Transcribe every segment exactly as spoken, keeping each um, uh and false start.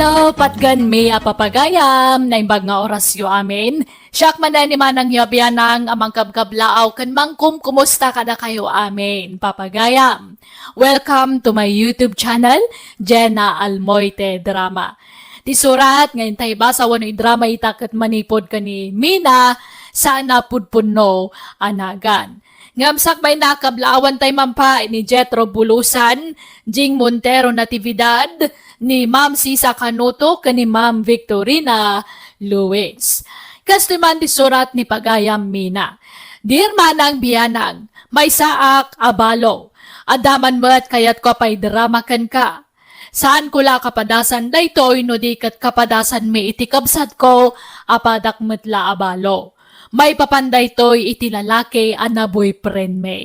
Hello, patganmi a papagayam, naimbag nga orasyo amin. Siak manen ni manangyo a bianang a mangkabkablaaw ken mangkumkumusta kadakayo amin, papagayam. Welcome to my YouTube channel, Jenna Almoite Drama. Ti surat nga intay basa wenno idrama ita ket manipud ken ni Mina, Sana Pudpunno a Nagan. Ngem sakbay, nakablaawan tay man pay ni Jethro Bulusan, Jing Montero Natividad, ni Ma'am Sisa Canuto, ken ni Ma'am Victorina Luis. Kastoy man ti surat ni pagayam Mina. Dear Manang Bianang, maysaak a balo. Adda man met kayatko a paidrama kenka. Saanko la a kapadasan daytoy no di ket kapadasanmi iti kabsatko a padak met la a balo. Maipapan daytoy iti lalaki a naboyfriendmi.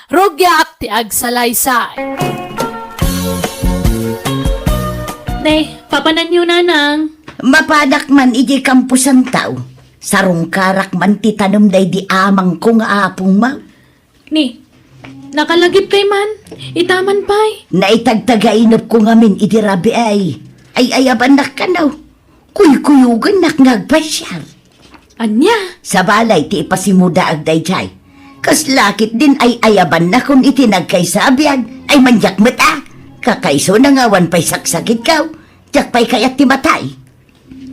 Rugiak ti agsalaysay. Ne, papananyo, nanang? Mapadak man iti kampusantaw. Sarungkarak man ti tanem daydi amangko nga apongmo. Ni, nakalagipkay man. Ita man pay. Naitagtagainepko ngamin iti rabii. Ay-ayabannak kano. Kuykuyogannak nga agpasiar. Ania? Sabali ti ipasimudaag daydiay. Kasla ketdin ay-ayabannakon iti nagkaysa a biag, ay mandiak met a. Kakaisuna nga awan pay saksakitko, diak pay kayat ti matay.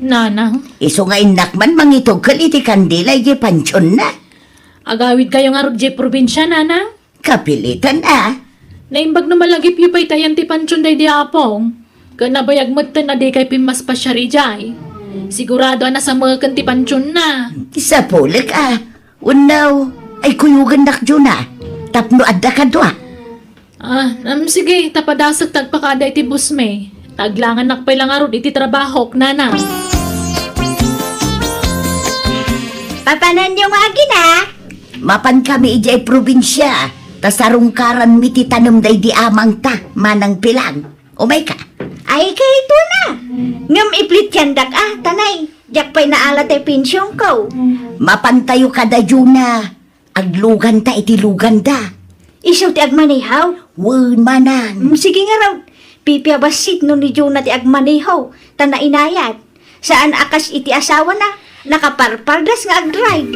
Nanang? Isu nga innak man mangitugkel iti kandila iti pantionna. Agawidkayo ngarud iti probinsia, nanang? Kapilitan a. Naimbag no malagipyo pay ti ayan ti pantion daydi apong. Ken nabayag metten a dikay pimmaspasiar idiay. Sigurado a nasameken ti pantionna. Sapulek a. Wenno, ay kuyogannak, Juna. Tapno adda kadua. Ah, am, sige, ta padasek ti agpakada iti busmi. Ta aglangannak pay la ngarud iti trabahok, nanang. Papananyo nga agina? Mapankami idiay probinsia, ta sarungkaranmi ti tanem daydi amangta, manang Pilang. Umayka. Ay, kayatna. Ngem iplityandak a, ta nay, diak pay naala ti pensionko. Mapantayo kada Juna. Agluganta iti luganda. Isu ti agmaneho? Wen, manang. Mm, sige ngarud. Pipia bassit no ni Juna ti agmaneho, ta nainayat. Saan a kas iti asawana, nakaparpardas nga agdrive.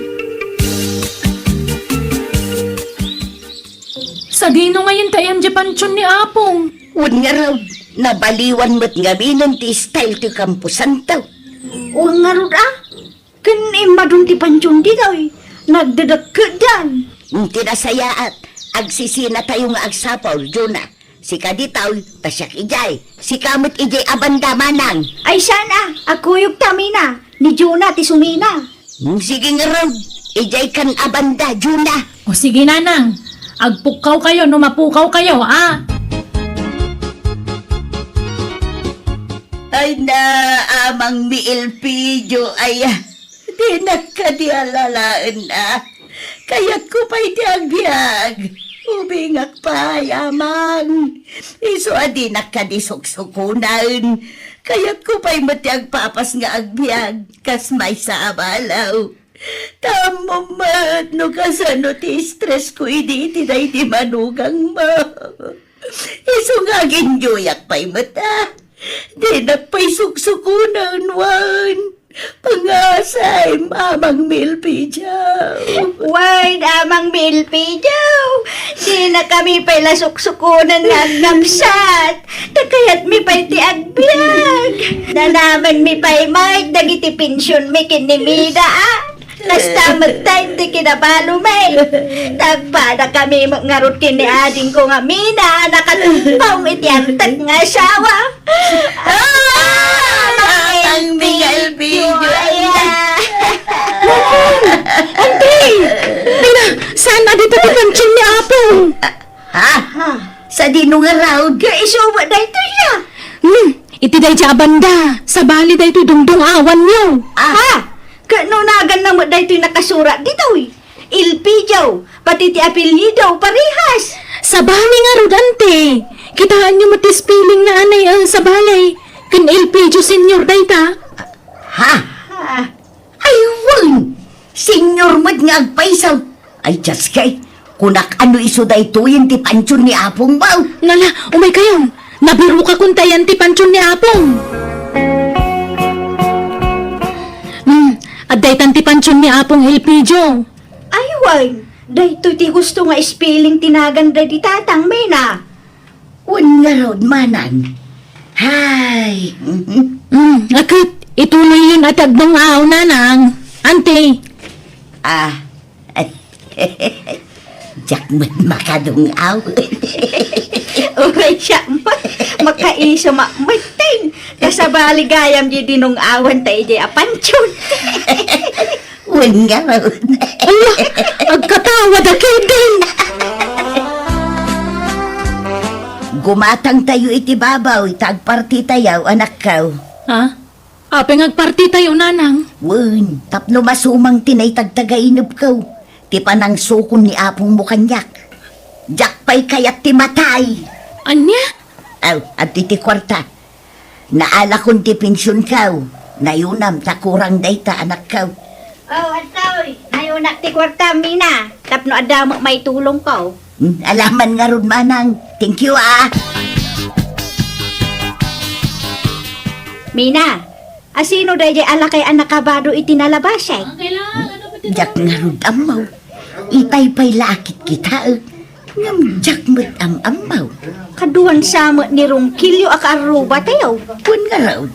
Sadino ngayen ti ayan ti pantion ni Apong? Wen ngarud, nabaliwan met ngaminen ti style ti kamposanto. Wen ngarud a, ken immadun ti pantion ditoy, nagdedekkedan. Ti nasayaat, agsisinatayo nga agsapul, Juna. Sika ditoy, ta siak idiay. Sika met idiay a banda, manang. Ay, saan a, agkuyogta, Mina. Ni Juna ti sumina. Hmm, sige ngarud, idiay kan a banda, Juna. O sige, nanang. Agpukkawkayo no mapukawkayo, a? Ay na, amang mi Elpidio, ay, dinak kadi alalaen a. Kayatko pay ti agbiag. Ubingak pay, amang. Isu a dinak kadi suksukonen. Kayatko pay met ti agpapas nga agbiag, kas maysa a balo. Ta ammom met no kasano ti stress ko idi iti daydi manugang mo. Isu nga aginjoyak pay met a. Dinak pay suksukonen wen. Pangasay, amang mi Elpidio. Wen, amang mi Elpidio. Dinakami pay la suksukonen nga agkabsat. Ta kayatmi pay ti agbiag. Nanamenmi pay met dagiti pensionmi ken ni Mina a. Kasta met ti kinabalomi. Nagpadakami met ngarud ken ni adingko nga Mina, nakatungpong iti antek nga asawa. Ah! Ang Miguel Video. Auntie! Mina, saan a dita ti pantion ni Apong? Ha? Sadino ngarud? Nga isuba daytoy a. Hmm, iti daydi a banda. Sabali daytoy dungdungawanyo. Ah. Ha? Ket no naganna met daytoy nakasurat ditoy. Elpidio, pati ti apelyido, parehas. Sabali ngarud, ante. Kitaenyo met ti spelling na anay, eh, sabali. Ken Elpidio Senior dayta. Ha? Ah. Ay, wen! Senior met nga agpayso. Ay, Diyos kay, kunak, ano isu daytoyen ti pantion ni Apong mo? Nala, umaykayo. Nabirokakon ta ayan ti pantion ni Apong. Hmm, adda itan ti pansion ni Apong Elpidio. Ay, wen, daytoy ti gusto nga spelling ti nagan daydi tatang, Mina. Wen ngarud, manang. Hay. Hmm, a ket, ituloyyon a ti agdung-aw, nanang. Anti. Ah. Diak met makadung-aw. Uray siak met, makaiso met, ting. Kasabali gayam di dinung-awan ta idiay a pansion. Wen ngarud. Ala, agkatawa da kidin. Gumatangtayo iti babaw, ita agpartitayo, anakko. Ha? Apay nga agpartitayo, nanang? Wen, tapno masumang ti naitagtagainepko, ti panangsukon ni apongmo kaniak. Diak pay kayat ti matay. Ania? Aw, adtoy ti kuarta. Naalakon ti pensionko. Nayonam ta kurang dayta, anakko. Oh, adtoy. Nayonak ti kuarta, Mina. Tapno adda met maitulongko. Hmm, alaman ngarud, manang. Thank you, ah. Mina, asino daydiay a lakay a nakabado iti nalabasek? Diak ngarud ammo. Itay pay la a kitkitaek. Ngem diak met am-ammo. Kaduan sa met ni Ronquillo a kaarrubatayo. Wen ngarud,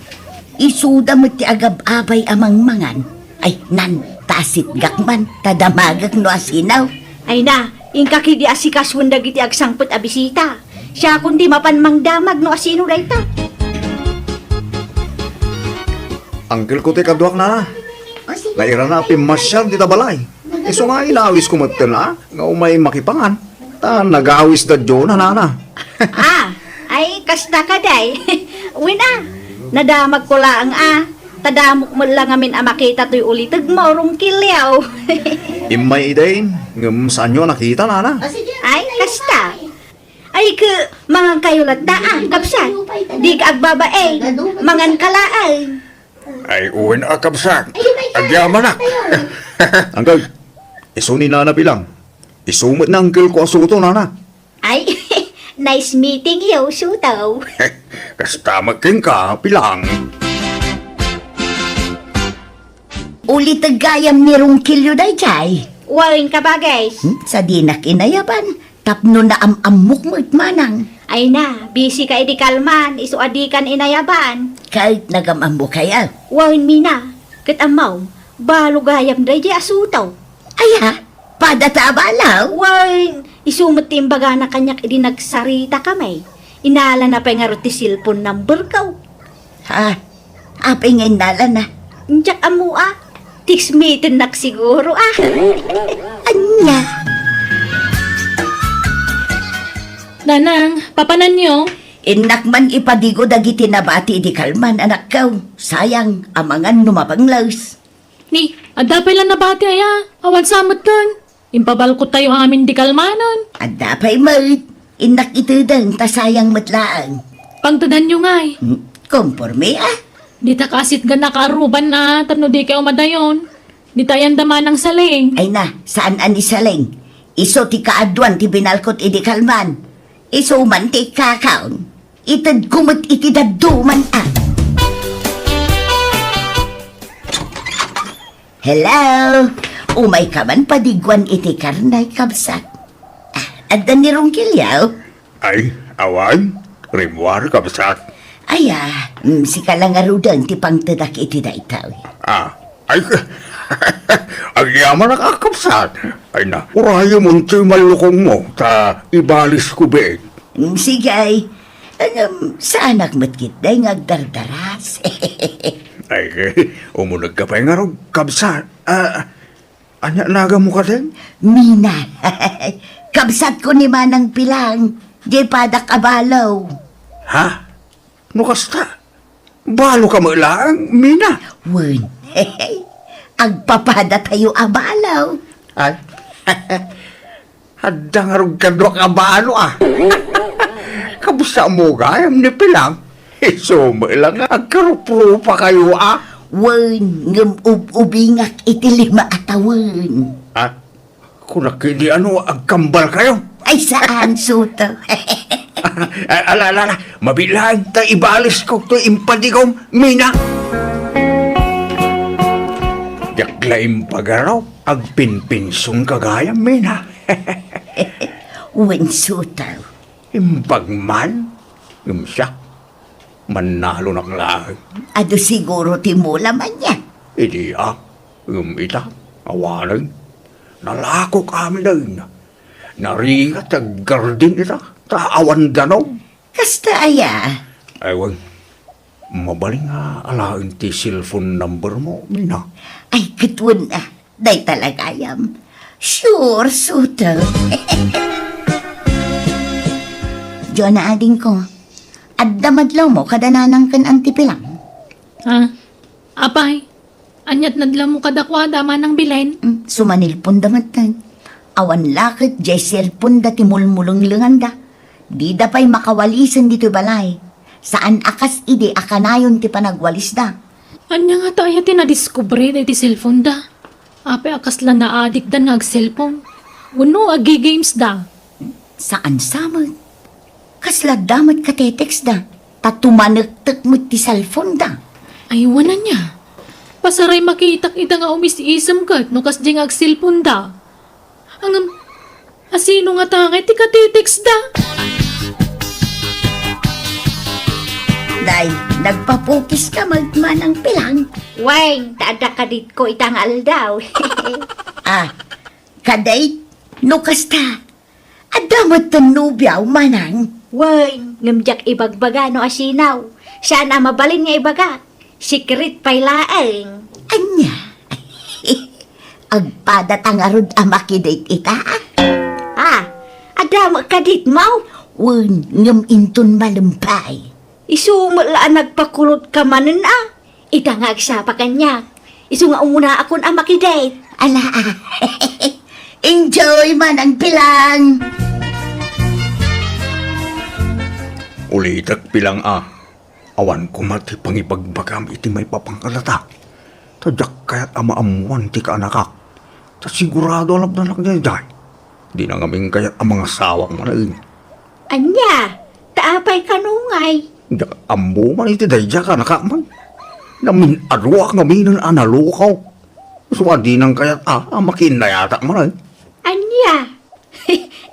isuda met ti agab-abay a mangmangan. Ay, nan, ta asitgak man, ta damagek no asino. Ay na, inka ketdi asikasuen dagiti agsangpet a bisita. Siakon ti mapan mangdamag no asino dayta. Angkelko ti kaduak, nana. Nairana a pimmasiar dita balay. Isu nga inawisko metten a, nga umay makipangan. Ta nagawisda diay, nana. Ah, ay, kasta kadi. Wen a, nadamagko laeng a. Ta damok met la ngamin a makita toy ulitegmo, Ronquillo. Immay idin, ngem saanyo a nakita, nana? Ay, kasta. Ay, ke, mangankayo latta, ah, kabsat. Dika agbabain, manganka laeng. Ay, wen a, kabsat. Agyamanak. Angkel, isu ni Nana Pilang. Isu met ni angkelko a Suto, nana. Ay, nice meeting you, Suto. Kasta met kenka, Pilang. Uliteg gayam ni Ronquillo daydiay. Wen, kabagis. Hmm, sadinak inayaban. Tapno naam-ammok met, manang. Ay na, busy ka idi kalman, isu a dikan inayaban. Ket nagam-ammokayo? Wen, Mina, ket ammom, balo gayam daydiay a Suto. Aya, pada ta a balo? Wen, isu met ti imbagana kaniak idi nagsaritakami. Inalana pay ngarud ti cellphone numberko. Ha? Apay nga innalana? Diak ammo a. Text meetingnak siguro a. Ania? Nanang, papananyo? Innak man ipadigo dagiti nabati idi kalman, anakko. Sayang, amangan no mapangles. Ni, adda pay la nabati aya? Awan sa metten. Impabalkottayo amin di kalmanen. Adda pay met. Innak itedeng ta sayang met laeng. Pangtedanyo ngay. Hmm, komporme a. Dita kaasitgan a kaarruban a tapno dikayo madayon. Dita ayan da manang Saling. Ay na, saan a ni Saling? Isu ti kaaduan ti binalkot idi kalman. Isu man ti ikkakaon. Itedko met iti dadduma a. Hello? Umayka man padiguan iti karne, kabsat. Ah, adda ni Ronquillo? Ay, awan. Rimmuar, kabsat. Aya, mm, sika la ngaruden ti pangtedak iti daytoy. Ah, ay, agyamanak a, kabsat. Ay na, urayem untoy mallukongmo, ta ibalisko ben. Mm, sige, ay. Ngem, saanak met ketdi nga agdardaras. Ay, umunegka pay ngarud, kabsat. Ah, ania naganmo kadi? Mina. Kabsatko ni Manang Pilang, diay padak a balo. Ha? No kasta, baloka met laeng, Mina? Wen. Agpapadatayo a balo. Ay. Adda ngarud kaduak a balo a. Kabsatmo gayam ni Pilang. Isu met la nga agkaruprupakayo a. Wen, ngem ub-ubingak iti lima a tawen. Ah, kunak ketdi a no agkambalkayo? Ay, saan, Suto. Ala, ala, ala, mabilang ta ibalesko toy impadigom, Mina. Diak la impagaraw, agpinpension ka gayam, Mina. Wen, Sotaw. Imbag man, ngem siak, mannalonak laeng. Adu siguro ti mula man yan. Idi a, ngem ita, awanen. Nalakok amin dayna. Narigat ti aggardin ita, ta awan danum. Kasta aya? Ay, wen. Mabalin nga alaen ti cellphone number mo, Mina. Ay, ket wen a. Dayta la gayam. Sure, Sotaw. Jonah, adingko. Adda madlawmo kada nanang ken Auntie Pilang? Ah, apay, ania't nadlawmo kadakuada, Manang Belen? Mm, sumanilpon da metten. Awan la ket diay cellphone da ti mulmulenglenganda. Dida pay makawalisen ditoy balay. Saan a kas idi a kanayon ti panagwalisda. Ania ngata aya ti nadiskubre daydi cellphone da? Apay a kasla naadikdan nga ag-cellphone? Wenno agi-games da? Saan sa met. Kasla da met katetext da. Ta tumanektek met ti cellphone da. Ay, wen ania. Pasaray makitak ida nga umis-isem ket no kasdi nga ag-cellphone da. Ngem, asino ngata ngay ti katetext da? Day, nagpapukiska met, Manang Pilang? Wen, ta adda kaditko ita nga aldaw. Ah, kadayt, no kasta, adda metten nobiaw, Manang? Wen, ngem diak ibagbaga no asino. Saan a mabalin nga ibagak. Secret pay laeng. Ania? Agpadata ngarud a makidate ita? Ah, adda met kaditmo? Wen, ngem inton malem pay. Isu met la a nagpakulot ka manen a. Ita nga agsapa kaniak. Isu nga umunaakon a makidate. Ala, ah. Enjoy, Manang Pilang. Ulitek, Pilang, a. Awan koma ti pangibagbagam iti maipapan kadata. Ta diak kayat a maammoan ti kaanakak. Ta sigurado a labnanak daydiay. Dina ngamin kayat a mangasawak manen. Ania? Ta apay kano ngay? Diak ammo man iti daydiay a kaanakak man. Namin-aduak ngaminen a nalukaw. Isu a dinan kayat a, a makiinnayatak manen. Ania?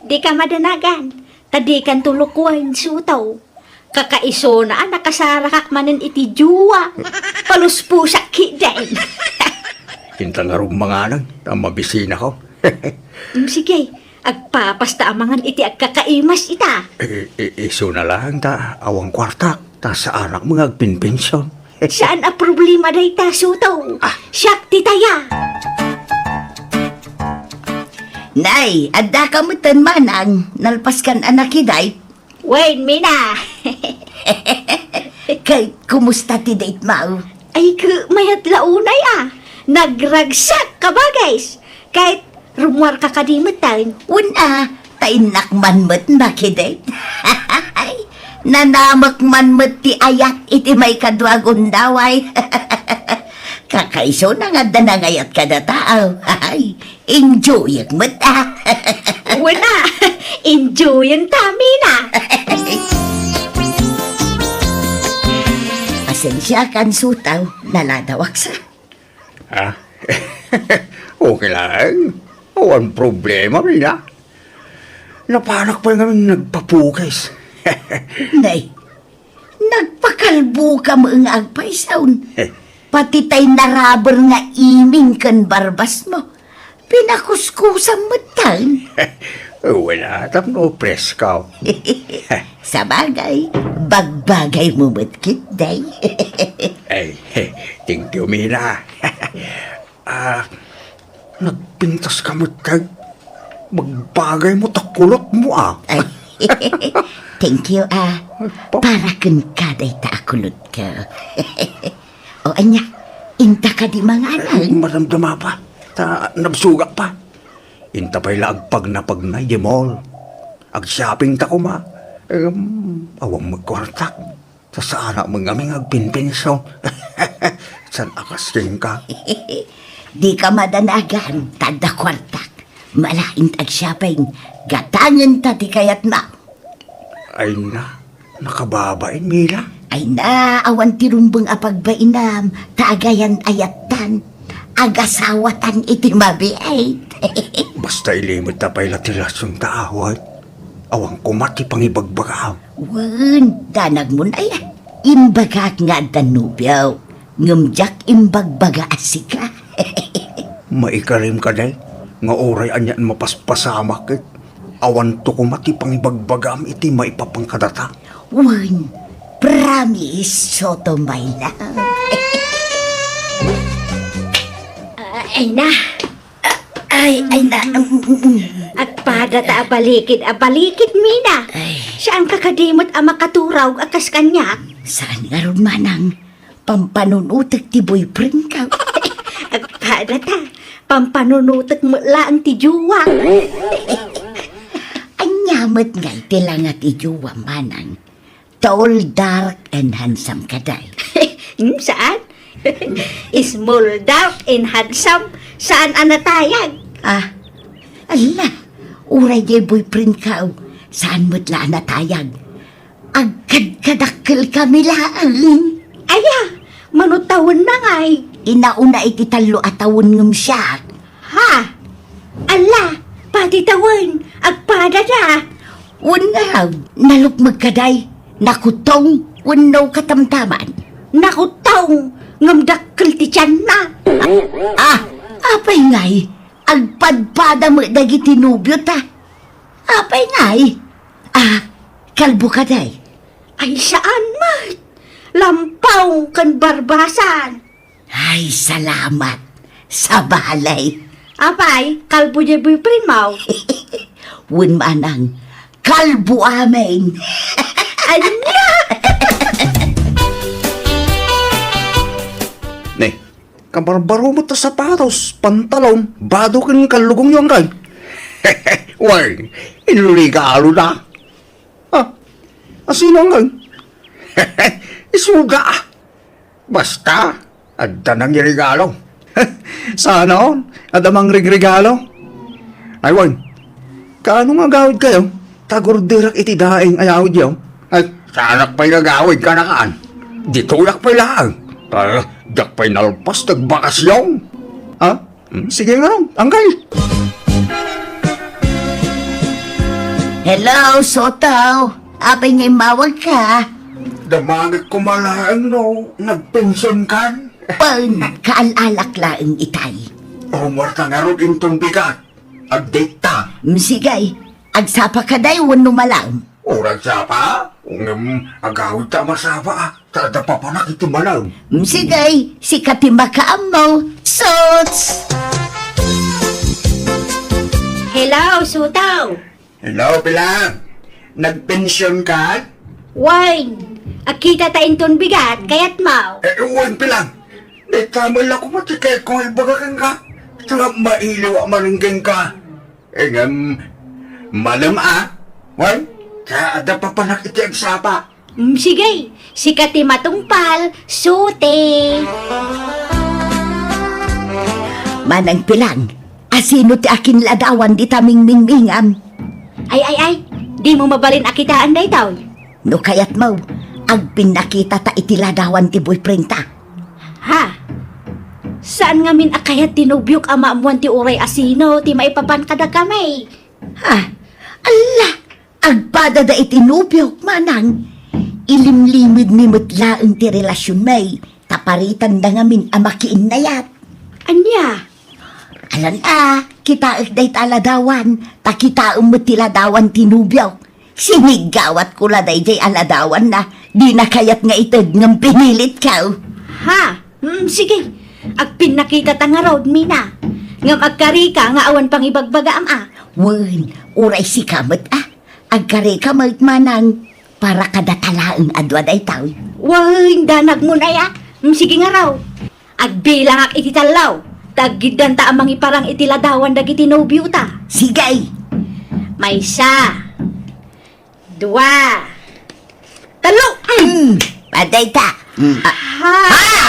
Dika madanagan, ta dikanto lukoen, Sotaw. Kakaisuna a nakasarakak manen iti jowa. Paluspusak ketdin. Inta ngarud manganen, ta mabisinako. Mm, sige, agpapasta a mangan iti agkakaimas ita. I-, i-, isuna laeng ta awan kuartak, ta saanak met nga agpinpension. Saan a problema dayta, Sotaw. Ah. Siak ti taya. Nay, addaka metten, Manang, nalpaskan a nakidate? Wen, Mina. Kay, kumusta ti date mo? Ay, ke, mayat la unay a. Nagragsak, kabagis. Kay, rummuarka kadi metten? Wen a, ta innak man met makidate. Nanamek man met ti ayat iti maikadua a gundaway. Kakaisuna nga adda nangayat kadata, aw. Enjoyek met, a. Wen a, enjoyen ta, Mina. Pasensiakan, Sotaw, naladawak sa. Ha? Okay lang. Awan problema, Mina. Napanak pay ngamin nagpapukis. Nay, nagpakalbo ka met nga agpaysaon. Pati tay naraber nga iming ken barbas mo, pinakuskusam metten. Wen a, tapno presko. Sabagay, bagbagay mo met ketdi. Ay, thank you, Mina. Ah, nagpintas ka met kay bagbagay mo ta kulot mo, a. Ay, thank you, a. Ay, pa- Para kenka dayta a kulot ko. O ania, inta kadi manganen? Ay, madamdama pa. Ta nabsogak pa. Inta pay la agpagnapagnay di mall. Ag-shopping ta koma. Em, awan met kuartak. Ta saanak met ngamin nga agpinpension. Saan a kas kenka? Dika madanagan, ta adda kuartak. Malaing ta ag-shopping, gatangen ta ti kayatmo. Ay na, nakababain, Mila. Ay na, awan ti rumbeng a pagbainam, ta agayan ayattan. Agasawatan iti mabiit. Basta ilimedta pay la ti relasyon ta, awan. Awan koma ti pangibagbagaam. Wen, danagmon aya. Imbagak nga adda nobio, ngem diak imbagbaga a sika. Maikarim kadi, nga uray anian mapaspasamak ket awanto koma ti pangibagbagam iti maipapan kadata. Wen, promise, Soto, my love. Ay na. Ay, ay na. Agpada ta abalikid, abalikid, Mina. Ay. Saan ka kadi met a makaturaw a kas kaniak? Saan ngarud, manang? Pampanunutek ti boyfriend ka. Agpada ta, pampanunutek met laeng ti jowa. Ania met ngay ti langa ti jowa, manang? Tall, dark, and handsome kadi. Hmm, saan? Small, dark, and handsome. Saan a natayag? Ah, ala, uray diay boyfriend ka, saan met la a natayag? Agkadkadakkel kami laeng. Aya, mano tawenna ngay? Inauna iti tallo a tawen ngem siak. Ha? Alla, padi tawen, agpadada. Wen ngarud, nalukmeg kadi, nakutong, wenno katamtaman? Nakutong, ngem dakkel ti tianna. Ah, apay ngay, agpadpada met dagiti nobiota. Apay ngay, ah, kalbo kadi? Ay, saan met. Lampaw ken barbasan. Ay, salamat. Sabali. Apay, kalbo diay boyfriend mo? Wen manang, kalbo amin. Ania? Ne, kabarbaro met ta sapatos, pantalon, bado ken kallugongyo, anggan. Wen, inregalo na. Ah, asino, anggan? Isuda. Basta, adda nangiregalo. Saan, adda mangregregalo. Ay, wen, kaano nga agawidkayo? Tagurderak iti daing ay awidyo. Ay, saanak pay nga agawid, kanakan. Ditoyak pay laeng. Ah, diak pay nalpas ti agbakasyon. Ha? Hmm, sige nga, anggal. Hello, Soto. Apay nga immawag ka? Damagek koma laeng no nagpension kan. Wen, kaal-alak laeng itay. Umorta ngarud inton bigat. Update ta. Mm, sige. Agsapa kadi wenno malaem? Uray agsapa? Ngem agawid ta a masapa, a. Ta adda papanak iti malaem. Mm, sige, sika ti makaammo. Suts! Hello, Soto. Hello, Pilang. Nagpension ka? Wen, agkita ta inton bigat, kayatmo? Eh, wen, Pilang. Dayta met la koma ti kayatko nga ibaga kenka. Ta mailiw a manen kenka. Ngem, malem a, wen, ta adda papanak iti agsapa. Mm, sige, sika ti matungpal, Suti. Manang Pilang, asino ti akinladawan dita mingmingmingam? Ay, ay, ay, dimo mabalin a kitaan daytoy? No kayatmo, agpinnakita ta iti ladawan ti boyfriend ta. Ha? Saan ngamin a kayat ti nobiok a maammuan ti uray asino ti maipapan kadakami? Ha? Alla, agpadada iti nobiok, manang. Ilimlimedmi met laeng ti relasionmi, ta paritanda ngamin a makiinnayat. Ania? Alan a, kitaek dayta a ladawan, ta kitaem met ti ladawan ti nobiok. Siniggawatko la daydiay a ladawanna, dina kayat nga ited ngem pinilitko. Ha? Mm, sige. Agpinnakita ta ngarud, Mina. Ngem agkarika nga awan pangibagbagaam a. Wen, uray sika met a. Agkarika met, manang. Para kadata laeng a dua daytoy. Wen, danagmon aya. Mm, sige ngarud. Agbilangak iti tallo, ta aggiddanta a mangiparang iti ladawan dagiti nobiota. Sige. Maysa, dua, tallo. Mm, padayta. Mm. Ah, ha? Ha?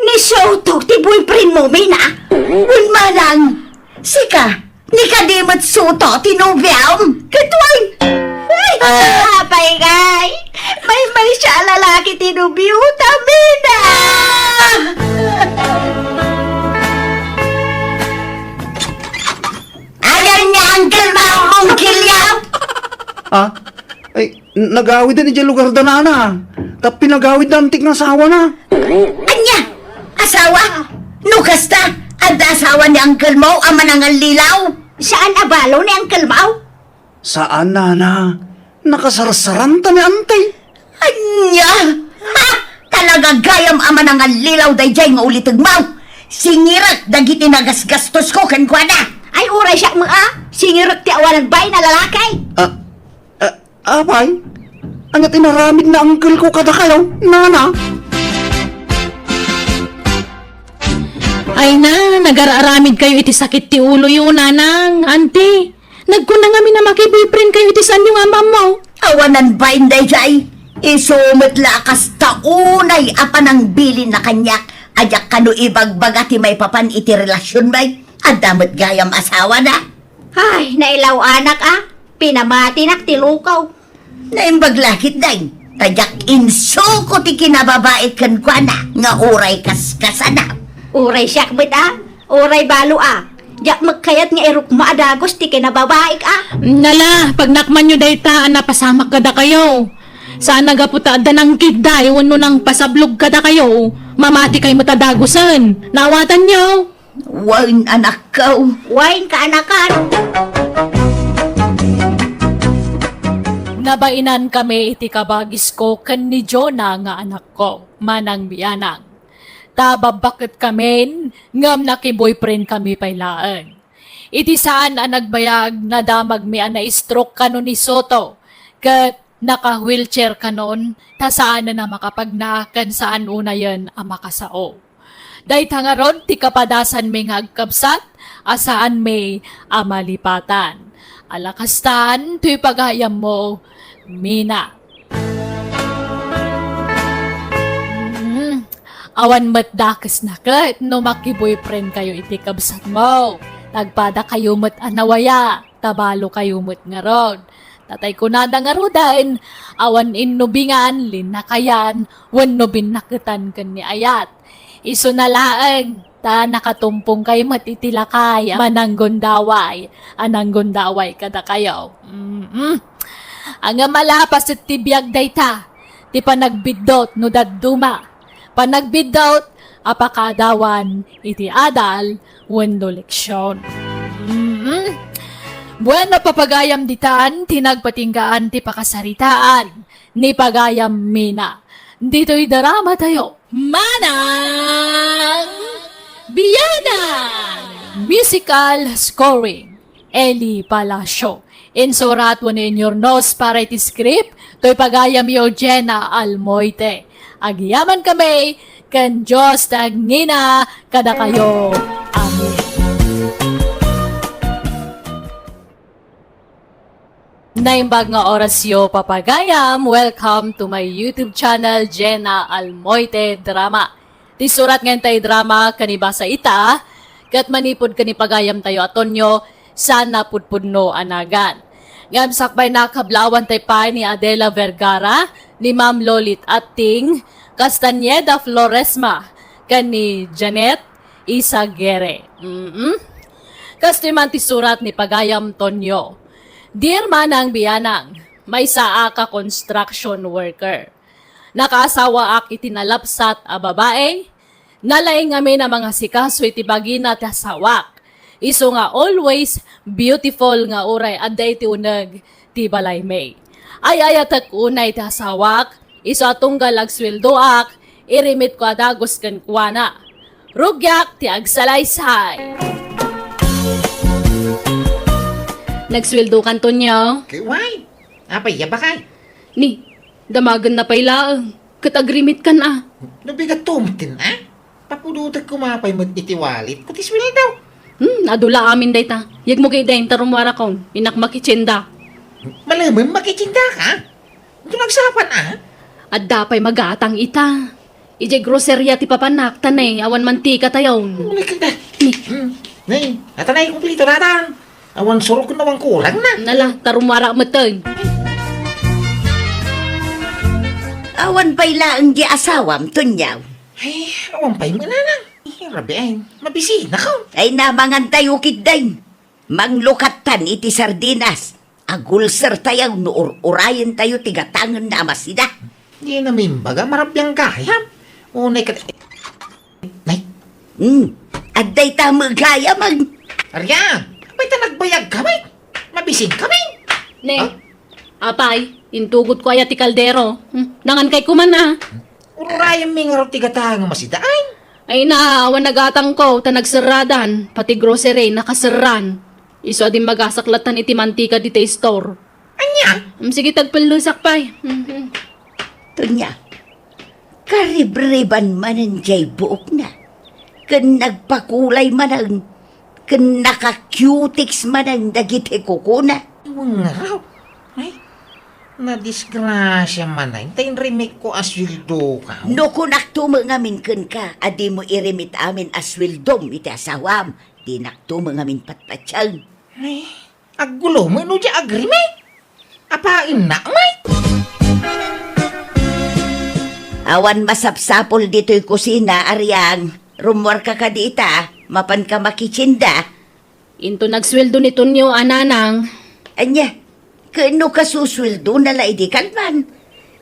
Ni Soto ti boyfriend mo, Mina? Wen manang, sika, ni kadi met Soto ti nobiom? Ket wen. Ay! Ah! Siya a lalaki ti nobiota, Mina! Ayan ni Uncle Mao, Uncle Yao! Ah? Ay, n-, nagawiden idiay lugar da nana. Tapno nagawid da antik nga asawana. Ania? Asawa? No kasta, adda asawa ni Uncle Mao a manangallilaw? Saan a balo ni Uncle Mao? Saan, nana. Nakasarsaranta ni Auntie. Ania? Ha? Talaga gayam a manangallilaw daydiay nga ulitegmo. Singirek dagiti nagasgastosko kenkuana. Ay, uray siak met a. Singirek ti awan nagbain a lalaki. Ah, ah, apay? Ania ti inaramid ni uncle ko kadakayo, nana? Ay na, nagar-aramidkayo iti sakit ti uloyo, nanang, auntie. Nagkuna ngamin a maki-boyfriend kayo iti saanyo nga ammo. Awanan bain daydiay. Isu met la a kasta unay a panangbilinna kaniak a diak kano ibagbaga ti maipapan iti relasionmi. Adda met gayam asawana. Ay, nailaw anak a. Pinamatinak ti lukaw. Naimbag la ketdi, ta diak insuko ti kinababaik kenkuana nga uray kaskasana. Uray siak met a, uray balo a. Diak met kayat nga irukmo a dagus ti kinababaik a. Nala, pagnakmanyo dayta a napasamak kadakayo. Saan a gapu ta adda nangkidday wenno nangpasablog kadakayo, mamati kay met a dagusen. Naawatanyo? Wen, anakko. Wen, kaanakan. Nabainan kami iti kabagisko ken ni Jonah nga anakko, manang bianang. Ta babbaket kamin, ngem naki-boyfriend kami pay laeng. Iti saan a nagbayag, nadamagmi a na-stroke kano ni Soto, ket naka-wheelchair kanon, ta saanen a makapagna ken saan unayen a makasao. Dayta ngarud ti kapadasanmi nga agkabsat a saanmi a malipatan. Ala kastan, toy pagayammo, Mina. Mm. Awan met dakesna ket no maki-boyfriend kayo iti kabsatmo. Nagpadakayo met a nawaya, ta balo kayo met ngarud. Tatay kunada ngaruden, awan innubingan, linnakayan, wenno binnaketan ken ni ayat. Isuna laeng, ta nakatumpong kay met iti lakay a mananggundaway, a nanggundaway kadakayo. Mm-mm. Ngem ala, paset ti biag dayta, ti panagbiddut no dadduma, panagbiddut a pakaadawan iti adal wenno leksion. Mm-mm. Bueno, papagayam ditan, ti nagpatinggaan ti pakasaritaan ni pagayam Mina. Ditoy drama tayo. Manang Bianang! Musical scoring, Eli Palacio. Insurat wenno inyurnos para iti script, toy pagayam Eugenia Almoite. Agyaman kami, ken Dios ti agngina kadakayo. Amen. Naimbag nga orasyo, papagayam. Welcome to my YouTube channel, Jenna Almoite Drama. Ti surat nga intay drama ken ibasa ita, ket manipud ken ni pagayam tayo a Tonyo, sana pudpudno a nagan. Ngem sakbay, nakablawan tay pay ni Adela Vergara, ni Ma'am Lolit Atting, Castañeda Floresma, ken ni Janet Isagere. Mm-mm. Kastoy man ti surat ni pagayam Tonyo. Dear Manang Bianang, maysaak a construction worker. Nakaasawaak iti nalabsat a babai. Nalaing ngamin a mangasikaso iti bagina ti asawak. Isu nga always beautiful nga uray adda iti uneg ti balaymi. Ay-ayatek unay ti asawak, isu a tunggal agsueldoak, irimitko a dagus kenkuana. Rugiak ti agsalaysay. Nagsueldokan, Tonyo? Kay, why? Apay, ya bakay? Ni, damagenna pay laeng. Ket agrimitkan a. No bigat tumtin a? Papudotek koma pay met iti wallet ko ti sueldo. Hmm, adu la amin dayta. Yegmo ketdin ta rummuarakon, innak makitienda. Malemen makitiendaka? Ito nagsapan a? Adda pay magatang ita. Idiay groceria ti papanak, ta ne, awan mantika tayon. Ulit ka. Ni. Hmm. Ne, ata na, kumplito na atan. Awan surok no awan kurang na. Nala, ta rummuarak metten. Awan pay laeng di asawam, Tonyaw. Ay, awan pay met, Nanang. Eh, rabiin, mabisinakon. Ay, namangan tayo, kidding. Manglukattan iti sardinas. Agulser tayo no ur-urayen tayo ti gatangen na a masida. Di na mimbaga, marabiang gayam. Unay ka... Nay. Hmm. Adday ta met gayam, ag- Arian, apay ta nagbayag kami? Mabisin kami? Ne. Ha? Apay, intugod ko aya ti kaldero. Hmm, nangan kay kuman a. Ur-urayen mi ngarud ti gatang a masida, ay. Ay na, awan nagatangko, ta nagserradan, pati grocery, nakaserran. Isu a dimmaga saklatan iti mantika dita store. Ania? Mm, sige, tagpellesak pay. Mhm. Tonya, karibriban manen jay buokna. Ken nagpakulay manen, ken naka-cutex manen dagiti kukuna. Wengngarud. Ay, nadisgrasia manen, ta inrimikko a sueldoka. No kunakto met ngamin kenka a dimo irimit amin a sueldom iti asawam, dinakto met ngamin patpatien. Ay, aggulo met no di agrimit. Apaennak met. Awan masapsapul ditoy kusina, Ariang. Rummuarka kadi ita, mapanka makitienda. Inton agsueldo ni Tonyo a nanang. Ania, ken no kasusueldona la idi kalman,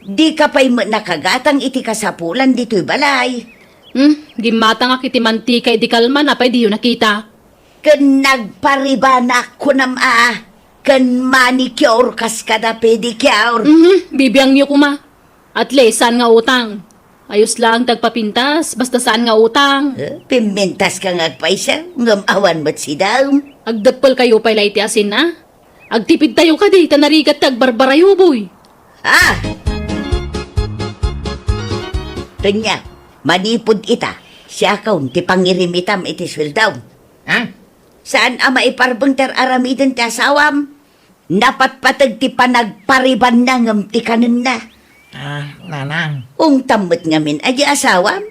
dika pay met nakagatang iti kasapulan ditoy balay. Hmm, gimmatangak iti mantika idi kalman, apay diyo nakita? Ken nagparibanak kunam a, ken manicure kas kada pedicure. Mhm, bibiangyo koma. At least, saan nga utang? Ayos laeng ti agpapintas, basta saan nga utang. Eh, pimmintaska nga agpaysa, ngem awan met sidaem. Agdepel kayo pay la iti asin, a? Agtipid tayo kadi, ta narigat ti agbarbarayo, boy. Ah! Tonyo, manipud ita, siakon ti pangirimitam iti sueldom. Ha? Saan a maiparbeng ti ar-aramiden ti asawam? Napatpateg ti panagparibanna ngem ti kanenna. Ah, nanang. Ungtam met ngamin a di asawam?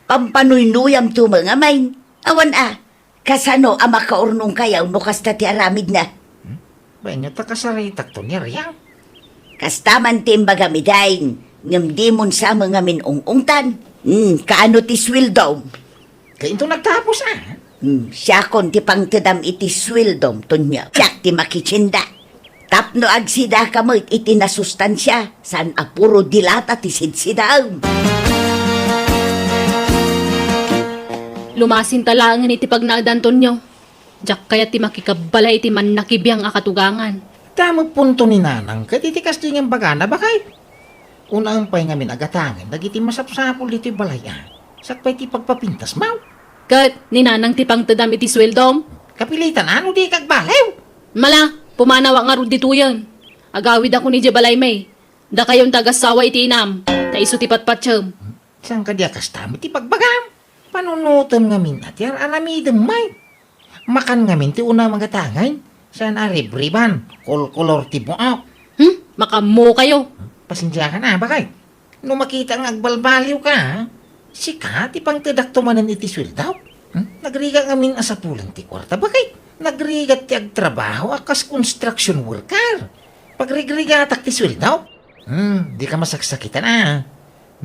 Pampanuynuyamto met ngamin. Awan a, kasano a makaurnongkayo no kasta ti aramidna? Hmm? Bainyo ta kasaritakto ni Ariang. Kasta man ti imbagam idiay, ngem dimon sa met ngamin ung-ungtan. Hmm, kaano ti sueldom? Kainto nagtapos, a? Hmm, siakon ti pangtedam iti sueldom, Tonyo. Siak ti makitienda. Tapno agsidaka met iti nasustansia, saan a puro dilata ti sidsidaem. Lumasinta laengen iti pagnaedan, Tonyo. Diak kayat ti makikabbalay iti mannakibiang a katugangan. Damo punto ni nanang ket iti kasdi nga imbagana, baket. Unaem pay ngamin a gatangen dagiti masapsapul ditoy balay a, sakbay ti pagpapintas, maw? Ket ni nanang ti pangtedam iti sueldom? Kapilitan a no dika agbaliw. Mala, pumanawak ngarud ditoyen. Agawidakon idiay balaymi. Dakayon ti agassawa iti inam, ta isu ti patpatiem. Saan kadi a kasta met ti bagbagam? Panunotem ngamin a ti ar-aramidem met. Makan ngamin ti unaem a gatangen, saan a ribriban, kolkolor ti buok. Hmm? Makaammokayo. Pasensiakan a, baket. No makita nga agbalbaliwka, sika ti pangtedakto manen iti sueldok. Hmm? Nagrigat ngamin a sapulan ti kuarta, baket. Nagrigat ti agtrabaho a kas construction worker. Pagrigrigatak ti sueldok. Hmm, dika masaksakitan a.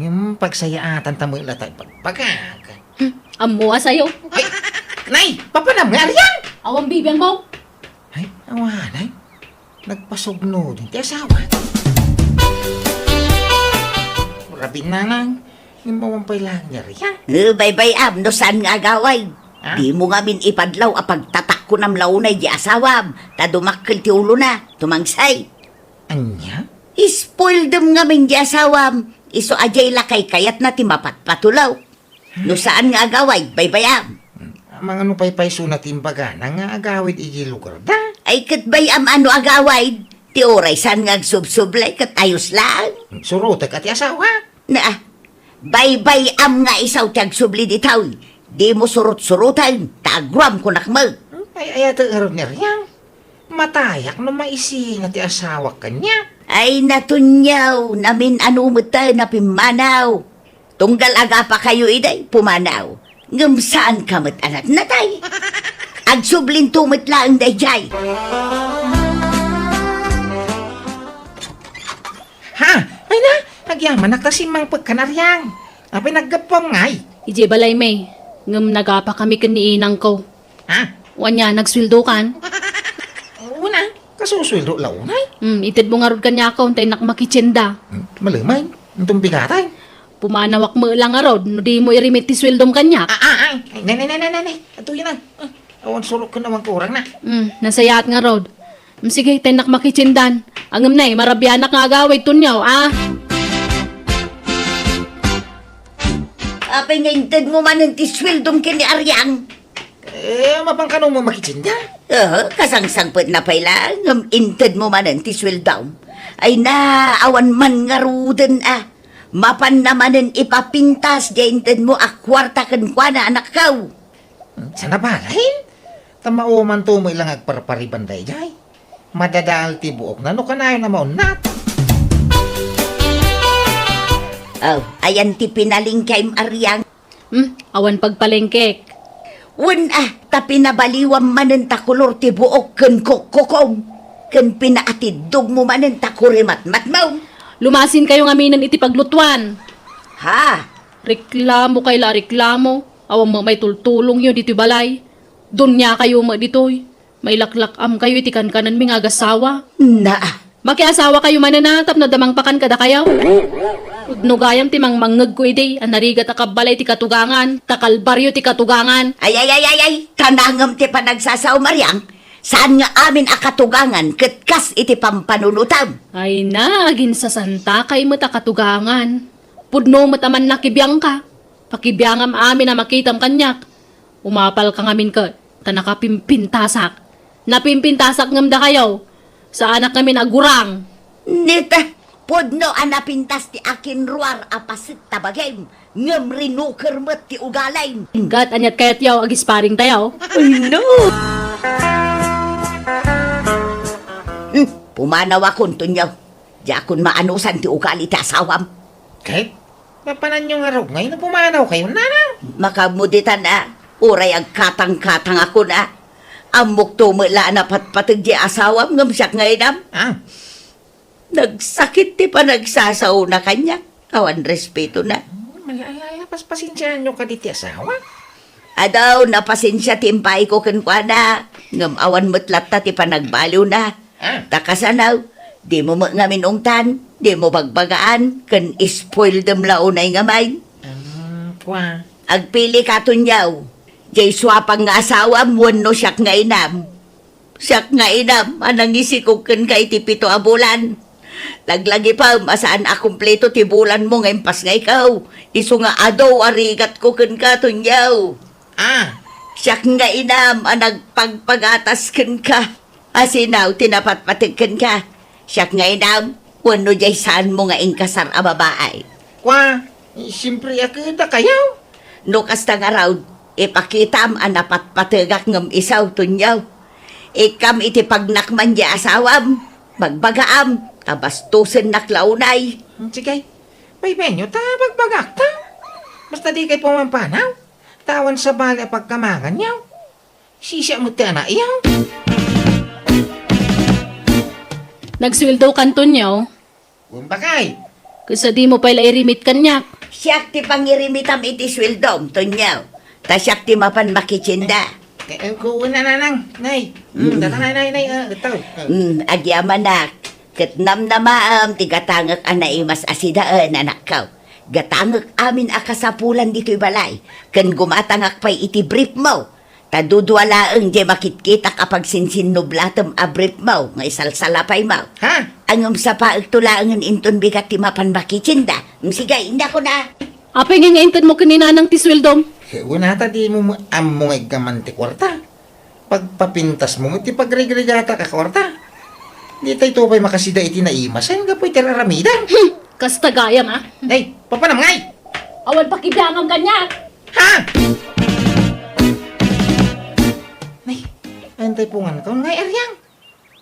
Ngem pagsayaatanta met la ta ibagbagak. Hmm, ammo a sayo. Ay, nay, papanam nga Arian? Awan bibiangmo. Ay, awan, ay. Nagpasugnoden ti asawa. Rabii, nanang, ngem awan pay laeng ni Arian. Eh, baybay-am no saan nga agawid. Ha? Dimo ngamin ipadlaw a pagtatakkonam la unay di asawam, ta dumakkel ti ulona, tumangsay. Ania? Ispoildem ngamin di asawam, isu a diay la kaykayatna ti mapatpatulaw. No saan nga agawid, baybay-am. Amangan no paypaysona ti imbagana nga agawid idiay lugarda? Ay, ket bay-am a no agawid, ti uray saan nga agsubsublay, ket ayos laeng. Surotek a ti asawa. Na, baybay-am nga isaw ti agsubli ditoy. Dimo surot-suroten, ta agroam kunak met. Ay, ayatek ngarud ni Arian. Matayak no maisinga ti asawak kaniak. Ay, natunyaw, namin-ano met tayo napimmanaw. Tunggal agapakayo iday, pumanaw. Ngem saan ka met a natnatay. Agsublinto met laeng daydiay. Ha? Ay na, Yamanak ta simmangpet kan Ariang. Apay naggapuam ngay? Idiay balay, May. Ngem nagapakami ken ni inangko. Ha? Wen aya, nagsueldokan? Una, kasusueldo la unay? Hmm, itedmo ngarud kaniak, ta innak makitienda. Hmm, malem ay, inton bigatay. Pumanawak met la ngarud, no dimo irimit ti sueldom kaniak. Ah, ah, ay, ay, ne, ne, ne, ne, ne, ne. Atoy na. Ah, awan surok ken awan kurang na. Hmm, nasayaat ngarud. Hmm, sige, ta innak makitiendan. Ngem nay, marabianak nga agawid, Tonyo, ah. Apay nga intedmo manen ti sueldom ken ni Ariang? Eh, mapan kano mo makitienda? Oo, kasangsangpetna pay la, ngem intedmo manen ti sueldom. Ay na, awan man ngaruden, ah. Mapanna manen ipapintas diay intedmo a kuarta kenkuana, anakko. Saan a balet? Ta maumanto met la nga agparpariban daydiay. Madadael ti buokna no kanayon a maunnat. Oh, ayan ti pinalengkem, Ariang. Hmm, awan pagpalengkek. Wen, ah, ta pinabaliwam manen ta kolor ti buok ken kokkokom, ken pinaatiddogmo manen ta kurimatmatmo. Lumasinkayo ngaminen iti paglutuan. Ha? Reklamo kay la reklamo. Awan met may tultulongyo ditoy balay. Duniakayo met ditoy. Mailaklak-amkayo iti kankanenmi nga agasawa. Na. Makiasawakayo manen a tapno adda mangpakan kadakayo. Pudno gayam ti mangmangngegko idi a narigat a kabbalay ti katugangan, ta kalbario ti katugangan. Ay, ay, ay, ay, ay, kanangem ti panagsasaom, Ariang. Saan nga amin a katugangan ket kas iti pampanunotam. Ay na, aginsasantakay met a katugangan. Pudno met a mannakibiangka. Pakibiangam amin a makitam kaniak. Umapalka ngamin ket ta nakapimpintasak. Napimpintasak ngem dakayo. Saanak ngamin a gurang. Nita, pudno a napintas ti akinruar a paset ta bagim, ngem rinuker met ti ugalim. Inggat, aniat kayatyo, agisparingtayo? Ay, no! Hmm, pumanawakon, Tonyo. Diakon maanusan ti ugali ti asawam. Ket? Mapananyo ngarud ngay no pumanawkayo, nanang? Makaammo ditan a, uray agkatangkatangakon a. Ammokto met la a napatpateg ti asawam ngem siak nga inam. Ah. Nagsakit ti panagsasaona kaniak. Awan respetona. Hmm, ala, ala, ala, pas-, pasensiaanyo kadi ti asawa? Adu, napasensia ti impaayko kenkuana, ngem awan met latta ti panagbaliwna. Ah. Ta kasano, dimo met ngamin ungtan, dimo bagbagaan, ken ispoildem la unay ngamin. Ah, kua. Agpilika, Tonyo. Diay suapak nga asawam wenno siak nga inam. Siak nga inam a nangisikog kenka iti pito a bulan. Laglagipem a saan a kumpleto ti bulanmo nga impasngayko. Isu nga adu a rigatko kenka, Tonyo. Ah. Siak nga inam a nagpagpagatas kenka. Asino ti napatpateg kenka? Siak nga inam, wenno diay saanmo nga inkasar a babai? Kua, eh, siempre a kadakayo. No kasta ngarud, ipakitam a napatpategak ngem isu, Tonyo. Ikkam iti pagnakman diay asawam, bagbagaam, ta bastosennak la unay. Hmm, sige. Paypayenyo ta bagbagakta. Basta dikay pumampanaw. Ta awan sabali a pagkamanganyo. Sisiak met ti anakyo. Nagsueldokan, Tonyo? Wen, bakay. Ket sadimo pay la irimit kaniak. Siak ti pangirimitam iti sueldom, Tonyo. Ta siak ti mapan makitienda. Eh, eh, ko, una, nanang, nay. Mm. Hmm, data, nay, nay, nay, ah, ito. Ah. Mm, agyamanak. Ket namnamaem ti gatangek a naimas a sidaen, anakko. Gatangek amin a kasapulan ditoy balay, ken gumatangak pay iti briefmo. Ta dudua laeng diay makitkitak a pagsinsinnublatem a briefmo nga isalsalapaymo. Ha? Ngem sapaekto laengen inton bigat ti mapan makitienda. Sige, indakon a. Apay nga intedmo ken ni nanang ti sueldom? Wen, ta dimo ammo nga iggaman ti kuarta. Pagpapintasmo met ti pagrigrigata a kuarta. Ditayto pay makasida iti naimasen gapu iti ar-aramidem. Hmm, kasta gayam, a. Nay, papanam ngay? Awan pakibiangam kaniak. Ha? Nay, ayantay pungan ka, ngay Ariang.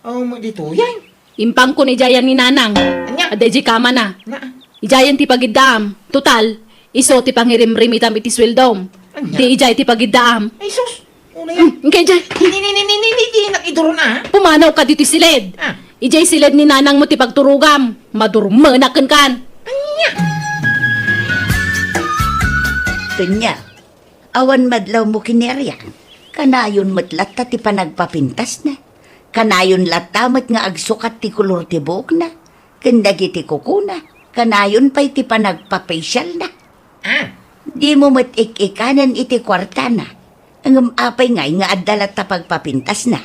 Awan mo ditoyen. Impangkon idiayen ni nanang. Ania? Adda idiay kamana. Na. Idiayen ti pagiddaam. Total, isu ti pangirimrimitam iti sueldom. Ania? Di idiay ti pagiddaam. Ay, sus! Una yan. Hmm, inkay idiay. Ni, ni, ni, ni, ni, ni, di nak iduron, ah. Pumanawka ditoy siled. Ah. Idiay siled ni nanangmo ti pagturogam. Madurmenak kenkan. Ay, Tonyo, awan madlawmo ken ni Ariang. Kanayon met latta ti panagpapintasna. Kanayon latta met nga agsukat ti kolor ti buokna. Ken dagiti kukuna, kanayon pay ti panagpafacialna. Ah. Dimo met ik-ikanen iti kuartana. Ngem apay ngay nga adda latta pagpapintasna?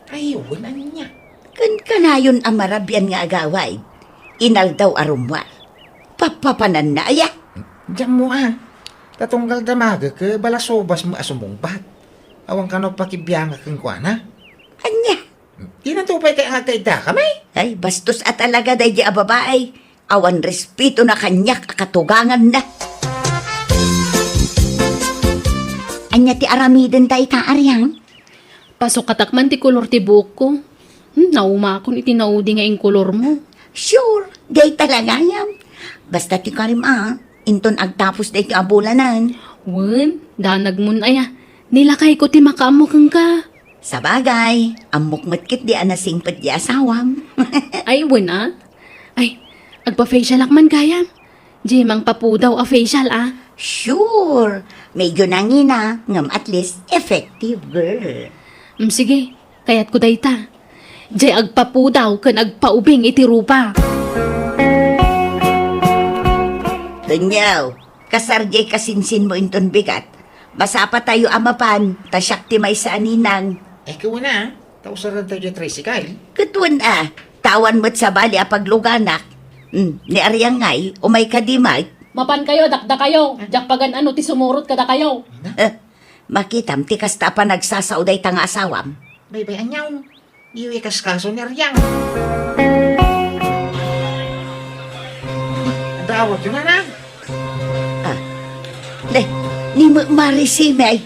Ay, wen, ania? Ken kanayon a marabian nga agawid. Inaldaw a rummuar. Pappapananna aya? Diammo a. Ta tunggal damagek, balasubas met a sumungbat. Awan kano pakibiangak kenkuana. Ania? Dinanto pay kay nga agkaiddakami? Ay, bastos a talaga daydi a babai. Awan respetona kaniak a katuganganna. Ania ti aramiden dayta, Ariang? Pasukatak man ti kolor ti buokko. Hmm, naumakon iti naudi nga inkolormo. Sure, dayta la gayam. Basta ti karim a, inton agtapos daytoy a bulanen. Wen, danagmon aya. Ni lakayko ti makaammo kenka. Sabagay, ammok met ketdi a nasingpet ti asawam. Ay, wen a. Ay, agpa-facialak man gayam. Diay mangpapudaw a facial a. Sure, medyo nangina, ngem at least effective, girl. Mm, sige, kayatko dayta. Diay agpapudaw ken agpaubing iti rupa. Tonyo, kasar diay kasinsinmo inton bigat. Masapatayo a mapan, ta siak ti maysa a ninang. Ay, kuana, ta usarentayo diay tricycle. Ket wen a, ta awan met sabali a pagluganak. Hmm, ni Ariang ngay, umay kadi met. Mapankayo, dakdakayo. Diak pagan-ano ti sumurot kadakayo. Eh, makitam ti kasta a panagsasao dayta nga asawam. Baybay, aniaw. Diyo ikaskaso ni Ariang. Dawatyo, nanang. Ah. Ne, ni Ma-, Marisime ay.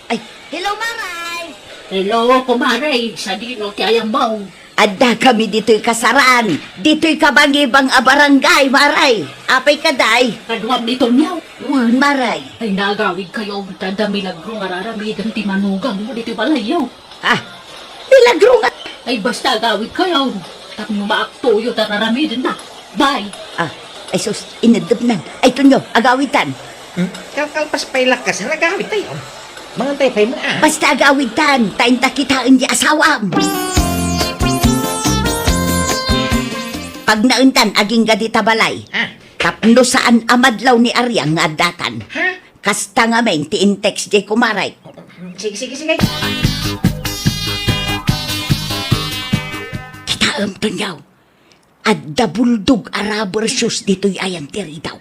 Ay, hello, Maray! Hello, kumare. Sadino ti ayammo? Addakami ditoy kasaran. Ditoy kabangibang a barangay, Maray. Apay ka, day? Kaduam ni Tonyo. Wen, Maray. Ay, nagawidkayo. Tada milagro nga raramiden ti manugang mo ditoy balayyo. Ah, milagro nga. Ay, basta agawidkayo. Tapno maaktoyo ta raramidenna. Bye. Ah, ay sus, ineddepnan. Ay, Tonyo, agawidtan. Hmm? Kalkalpas pay lakkas, agawidtayo. Mangantay pay mo, ah. Basta agawidtan, ta inta kitaen ti asawam. Pagnaentan, agingga dita balay. Ah. Tapno saan a madlaw ni Ariang nga addatan. Ha? Kasta ngamin ti in-text diay kumarek. Sige, sige, sige. Kitaem, Tonyo. Adda bulldog a rubber shoes ditoy ayan ti ridaw.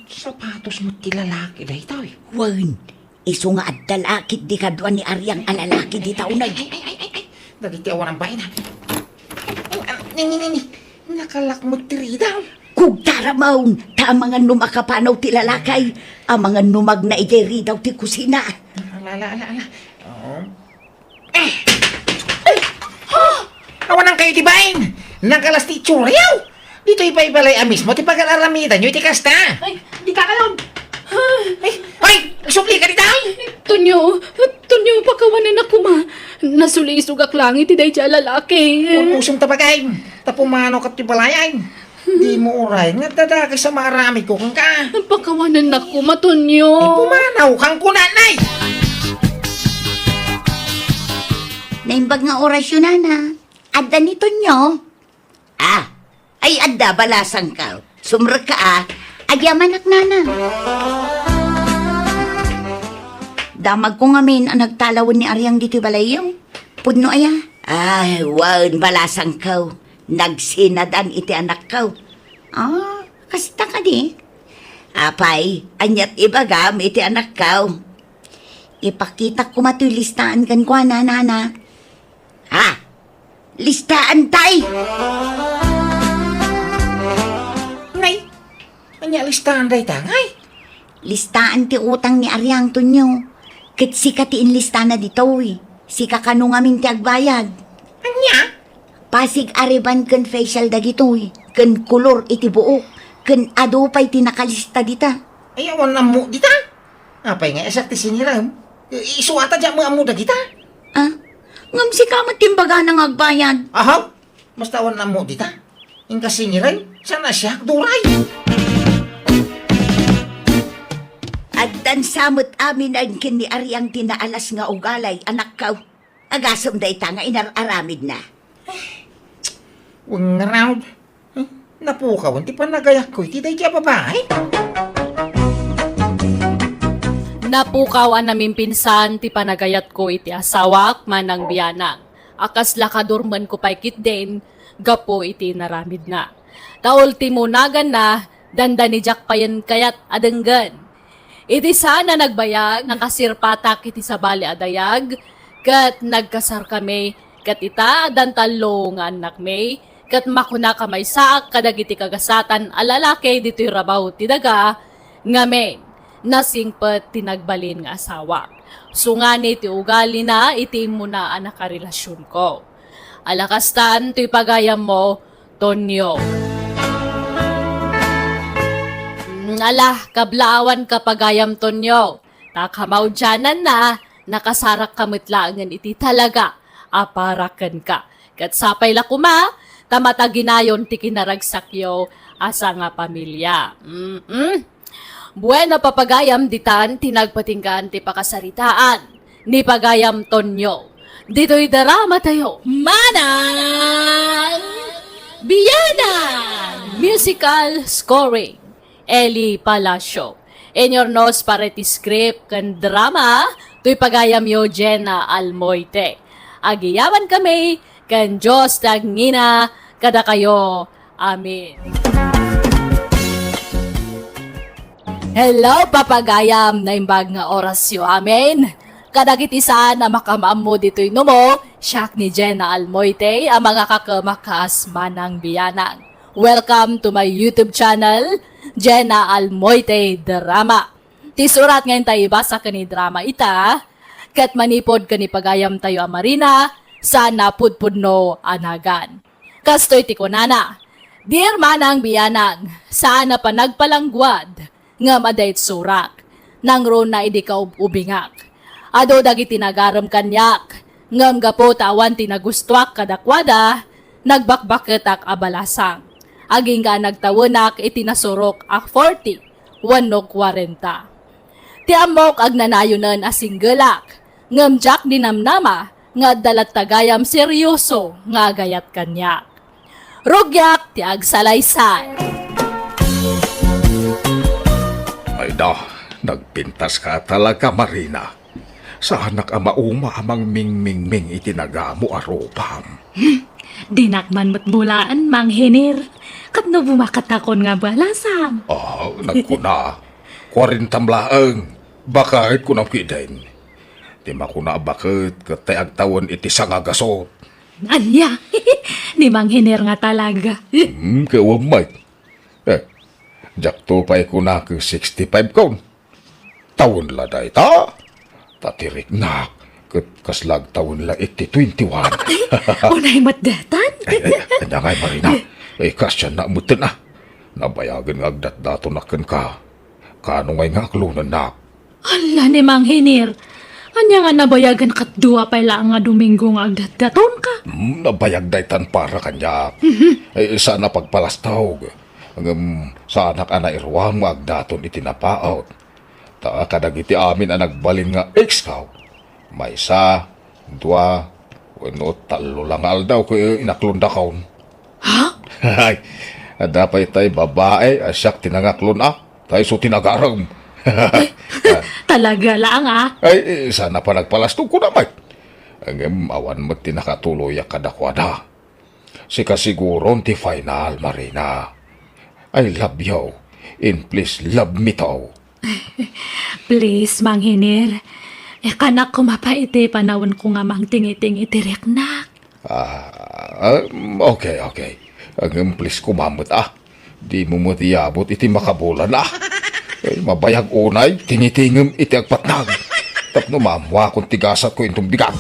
Sapatos met ti lalaki daytoy. Wen, isu nga adda la ketdi kadua ni Ariang a lalaki dita uneg. Ay, ay, ay, ay, ay. Dagiti awan bain, ha? Ay, ah, ni, ni, ni, ni. Nakalak met ti ridaw. Kugtaramon, ta amangan no makapanaw ti lalaki, amangan no magna idiay ridaw ti kusina. Ala, ala, ala, ala. Oh. Eh! Ay! Ha? Awanankayo ti bain! Nakalas ti itsurayo! Ditoy pay balay a mismo ti pagararamidanyo iti kasta! Ay, dikakayon! Ay! Ay! Agsublika dita! Tonyo! Tonyo, pakawanennak koma! Nasulisogak laeng iti daydiay a lalaki. Urbosom ta, bain! Ta pumanawka ti balayan! Dimo uray nga addadakes a maaramidko kenka. Pakawanennak koma, Tonyo. Ay, pumanawkan kunana, ay! Naimbag nga orasyo, nana. Adda ni Tonyo? Ah, ay adda, balasangko. Sumrekka, ah. Agyamanak, nana. Damagko ngamin a nagtalawen ni Ariang ditoy balayyo. Pudno aya? Ay, wen, balasangko. Nagsinadan iti anakko. Ah, kasta kadi? Apay, aniat ibagam iti anakko? Ipakitak koma toy listaan kenkuana, nana. Ha? Listaan tay? Nay, ania listaan dayta, ngay? Listaan ti utang ni Ariang, Tonyo. Ket sika ti inlistana ditoy. Sika kano ngamin ti agbayad. Ania? Pasig a riban ken facial dagitoy, ken kolor iti buok, ken adu pay ti nakalista dita. Ay, awan ammo dita. Apay nga, siak ti singirem? I-, isu ata diak ammo dagita. Ah? Ngem sika met ti imbagana nga agbayad. Ahaw? Basta awan ammo dita. Inka singirem? Saan a siak, duray? Tan sa met amin ken ni Ariang ti naalas nga ugalay, anakko. Agasem dayta nga inar-aramidna. Wen ngarud, eh, napukawan ti panagayatko iti daydi a babai. Napukaw a namimpinsan ti panagayatko iti asawak, Manang Bianang. A kasla kadurmenko pay ketdin gapu iti inaramidna. Ta ultimo naganna, dandani diak payen kayat a denggen. Iti saan a nagbayag, nakasirpatak iti sabali a dayag, ket nagkasarkami, ket ita, addan tallo nga annakmi, ket makunak a maysaak kadagiti kagasatan a lalaki ditoy rabaw ti daga, ngamin, nasingpet ti nagbalin nga asawak. Sungani ti ugalina iti immuna a nakarelasionko. Ala kastan toy pagayammo, Tonyo. Mm, ala, kablaawanka pagayam, Tonyo. Ta kamaudiananna, nakasarakka met laengen iti talaga a para kenka. Ket sapay la koma, ta mataginayon ti kinaragsakyo a sangapamilia. Mm-mm. Bueno, papagayam, ditan ti nagpatinggaan ti pakasaritaan ni pagayam Tonyo. Ditoy drama tayo. Manang Bianang! Musical scoring, Eli Palacio. In your nose, pareti script ken drama, toy pagayamyo, Jenna Almoite. Agiyaman kami ken Dios ti agngina kadakayo. Amen. Hello, papagayam! Naimbag nga orasyo. Amen. Kadagiti saan a makamaammo ditoy numo, siak ni Jenna Almoite a mangakakemak kas Manang Bianang. Welcome to my YouTube channel, Jenna Almoite Drama. Ti surat nga intay ibasa ken idrama ita, ket manipud ken ni pagayamtayo a Marina, saan a pudpudno a nagan. Kastoy ti kunana, "Dear Manang Bianang, saan a panagpalangguad, ngem adda itsurak. Nangruna idi kaub-ubingak. Adu dagiti nagarem kaniak, ngem gapu ta awan ti nagustuak kadakuada, nagbakbaketak a balasang. Agingga a nagtawenak iti nasurok a forty wenno kwarenta. Ti ammok, agnanayonen a singgelak, ngem diak dinamnama nga adda latta gayam serioso nga agayat kaniak. Rugiak ti agsalaysay." Ay da, nagpintaska talaga, Marina. Saanak a mauma a mangmingmingming iti nagamo a rupam. Hmm, dinak man met bulaen, Mang Hiner. Ket no bumakkatakon nga balasam? Ah, nagkuna, "Kuarentam laeng, baket," kunam ketdin. Ti makuna a baket ket tay agtawen iti sangagasut. Ania? Ni Mang Hiner nga talaga. Hmm, ket wen met. Eh, diakto pay kuna ket sixty-five kon. Tawen la dayta? Ta ti riknak ket kasla agtawen la iti twenty-one. Ay, unay met daytan? Ay, ay, ania ngay, Marina? Eh, kasianna metten a. Nabayagen nga agdatdatonak kenka. Kano ngay nga aklonennak? Hala ni Mang Hiner. Ania nga nabayagen ket dua pay laeng nga Domingo nga agdatdatonka? Hmm, nabayag daytan para kaniak. Mhm. Eh, saan a pagpalastog. Ngem saanak a nairuam nga agdaton iti napaut. Ta kadagiti amin a nagbalin nga ex-ko, maysa, dua, wenno tallo la nga aldaw ket inaklondakon. Ha? Ay, adda pay tay babai a siak ti nangaklon a, ta isu ti nagarem. Ay, talaga laeng a? Ay, saan a panagpalastog, kunam met. Ngem awan met ti nakatuloyak kadakuada. Sika siguron ti final, Marina. I love you, and please love me too. Please, Mang Hiner, ikanak koma pay iti panawenko nga mangtingiting iti riknak. Ah, ah, okay, okay. Ngem please koma met a. Dimo met iyabut iti makabulan a. Eh, mabayag unay, tingitingem iti agpatnag. Tapno maammoakon ti gasatko inton bigat.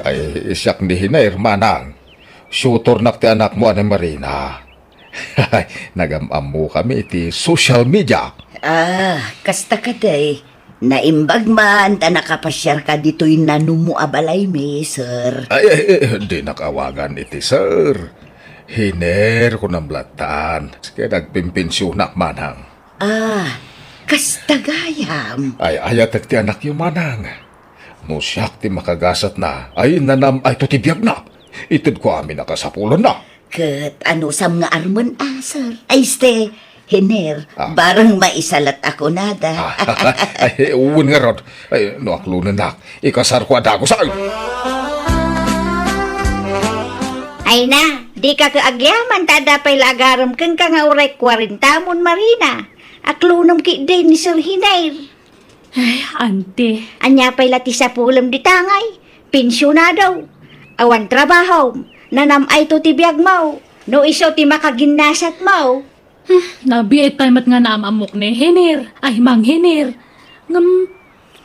Ay, siak ni Hiner, Manang. Tutornak ti anakmo a ni Marina. Nagam-ammokami iti social media. Ah, kasta kadi. Naimbag man ta nakapasiarka ditoy nanumo a balaymi, sir. Ay, ay, ay, dinak awagan iti sir. Hiner, kunam lattan. Ket agpimpensionak, Manang. Ah, kasta gayam. Ay, ayatek ti anakyo, manang. No siak ti makagasatna, ay, nanam-ayto ti biagna. Itedko amin a kasapulanna. Ket anusam nga armen, a, sir? Ay, este, Hiner, Ah. bareng maisalat a kunada. Ah, ay, wen ngarud. Ay, no aklonennak, ikasarko a dagus, ay. Ay na, dika ket agyaman ta adda pay la agarem kenka nga uray kuarentamon, Marina. Aklonem ketdin ni Sir Hiner. Ay, ante. Ania pay la ti sapulem dita ngay? Pensionado. Awan trabahom. Nanam-ayto ti biagmo. No isu ti makaginnasatmo. Hmm, nabiit pay met nga naam-ammok ni Hiner. Ay, Mang Hiner. Ngem,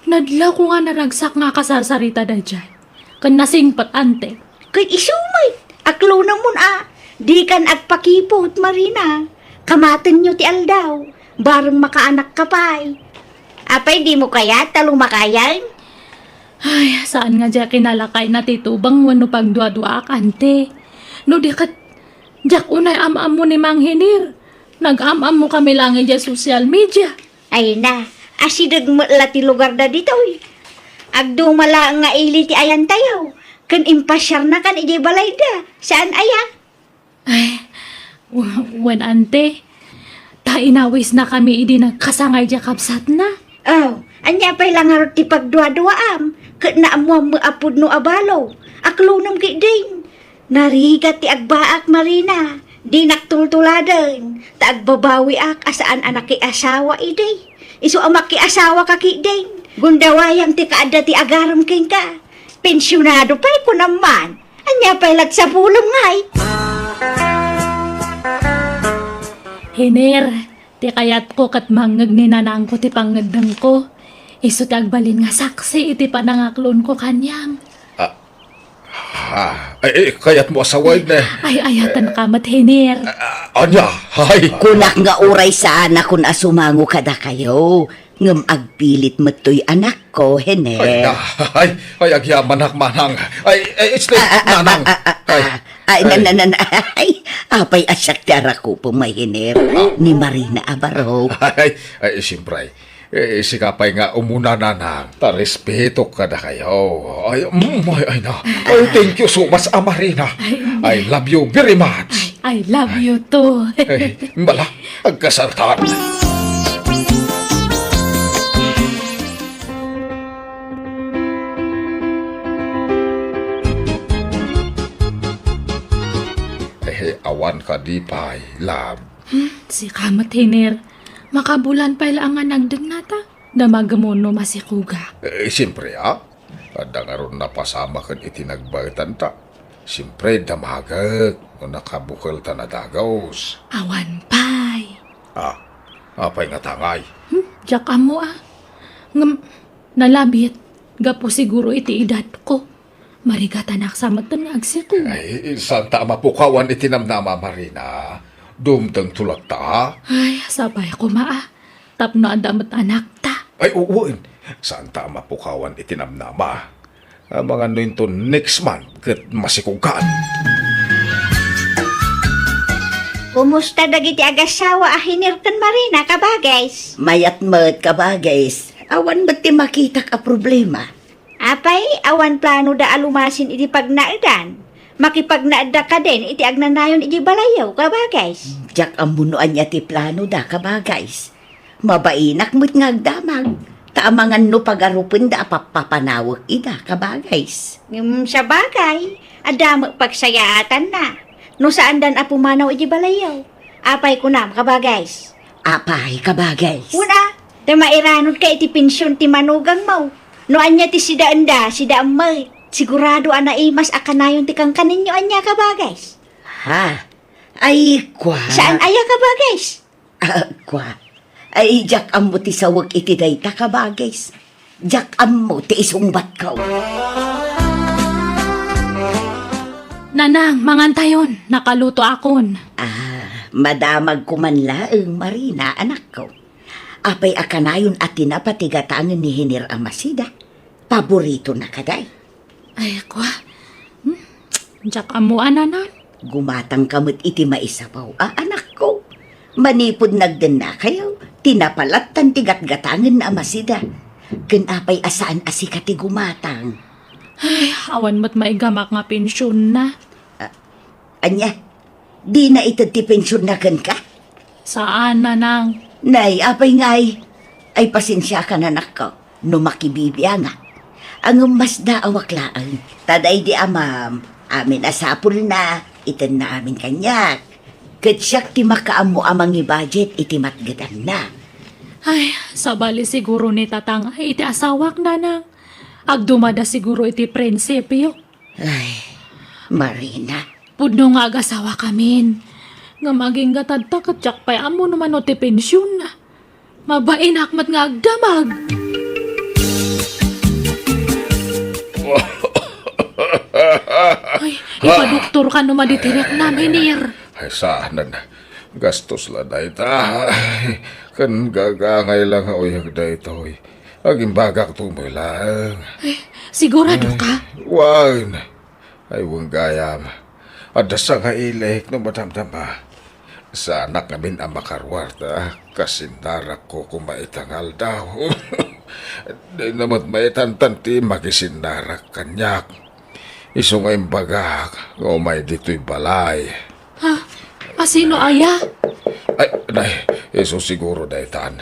nadlawko nga naragsak nga kasarsarita daydiay. Ken nasingpet, ante. Ket isu met, aklonemon a, dikan agpakiput, Marina. Kamatenyo ti aldaw, bareng makaanakka pay. Apay, dimo kayat ta lumakayan? Ay, saan nga diay kinalakayna ti tubang wenno pagduaduaak, ante. No di ket, diak unay am-ammo ni Mang Hiner. Nag-am-ammokami laeng idiay social media. Ay na, asideg met la ti lugarda ditoy. Agduma laeng nga ili ti ayantayo, ken impasiarnakan idiay balayda. Saan aya? Ay, w-, wen, ante. Ta inawisnakami idi nagkasangay diay kabsatna. Aw, ania pay la ngarud ti pagduaduaam? Ket naammoam met a pudno a balo. Aklonem ketdin. Narigat ti agbaak, Marina. Dinak tultuladen, ta agbabawiak a saan a nakiasawa idi. Isu a makiasawaka ketdin, gundawayam ti kaadda ti agarem kenka. Pensionado pay, kunam man. Ania pay la ti sapulem ngay? Hiner, ti kayatko ket mangngeg ni nanangko ti pangngeddengko. Isu ti agbalin nga saksi iti panangaklonko kaniam. Ah, ah, ay, ay, kayatmo a sawen, eh. Ay, ayatenka met, Hiner. Ah, ania? Ay. Kunak nga uray saanakon a sumango kadakayo. Ngem agpilit met toy anakko, Hiner. Ay, na, ay, ay, agyamanak, manang. Ay, ay, este, Ah, ah, ah, nanang. ah, ah, ah, Ay. ah. Ay, Ay. na, na, na, na, ay, apay a siak ti arakupem, Hiner. Ah. Ni Marina a barok. Ay, ay, siyempre. Eh, sika pay nga umuna, nanang. Ta respetok kadakayo. Ay, mm, ay, ay, na. Ay, thank you so much, a Marina. Ay, I love you very much. I love you too. Eh, bala, agkasartan. Eh, awan kadi pay, love. Hmm, sika met, Hiner. Makabulan pay la nga nagdengna ta. Damagem no masikogak. Eh, siyempre, ah. Adda ngarud napasamak ken iti nagbaetanta. Siyempre, damagek no nakabukel ta nadagus. Awan pay. Ah, apay nga tangay? Hmm, diak ammo, ah. Ngem, nalabit. Gapu siguro iti edadko. Marigatanak sa metten nga agsiko. Ay, saan ta a mapukawan iti namnama, Marina. Dumteng tulak ta, ha? Ay, sapay koma, ah. Tapno adda met anakta. Ay, wen. Saan ta a mapukawan iti namnama. Amangan no inton next month ket masikogkan. Kumusta dagiti agassawa a Hiner ken Marina, kabagays? Mayat met, kabagays. Awan met ti makitak a problema. Apay, awan planoda a lumasin iti pagnaedan? Makipagnaedda kadin iti agnanayon iti balayyo, kabagays? Diak ammo no ania ti planoda, kabagays. Mabainak met nga agdamag, ta amangan no pagarupenda a pappapanawek ida, kabagays. Ngem sabagay, adda met pagsayaatanna no saandan a pumanaw iti balayyo. Apay kunam, kabagays? Apay, kabagays? Wen a, ta mairanudka iti pension ti manugangmo. No ania ti sidaenda, sidaem met. Sigurado a naimas a kanayon ti kankanenyo, ania, kabagays? Ha? Ay, kua. Saan aya, kabagays? Ah, kua. Ay, diak ammo ti sawek iti dayta, kabagays. Diak ammo ti isungbatko. Nanang, mangantayon, nakalutoakon. Ah, madamagko man laeng, Marina, anakko. Apay a kanayon a tinapa ti gatangen ni Hiner a Masida? Paboritona kadi? Ay, kua. Hmm? Diak ammo a, nanang. Gumatangka met iti maisabaw a, anakko. Manipud nagdennakayo, Ti napalattan ti gatgatangenna a masida. Ken apay a saan a sika ti gumatang? Ay, awan met maigamak nga pensionna. Ania? Dina ited ti pensionna kenka? Saan, nanang. Nay, apay ngay? Ay, pasensiakan, anakko, no makibibiangak. Ngem masdaawak laeng. Ta daydi amam, amin a sapulna, itenna amin kaniak. Ket siak ti makaammo a mangibajet iti matgedanna. Ay, sabali siguro ni tatang iti asawak, nanang. Agdumada siguro iti prinsipio. Ay, Marina. Pudno nga agasawakamin. Ngem agingga tatta ket diak pay ammo no mano ti pensionna. Mabainak met nga agdamag. Ay, ipadoktorka no madi ti riknam, Iner. Ay, saanen. Gastos la dayta. Ay, ken gagangay la nga uyag daytoy. Agimbagakto met laeng. Ay, sigurado ka? Wen. Ay, wen gayam. Adda sangailik no madamdama. Saanak ngamin a makaruar ta kasinnarakko koma ita nga aldaw. Dina met maitantan ti makisinnarak kaniak. Isu nga imbagak nga umay ditoy balay. Ha? Asino aya? Ay, nay, isu siguro daytan.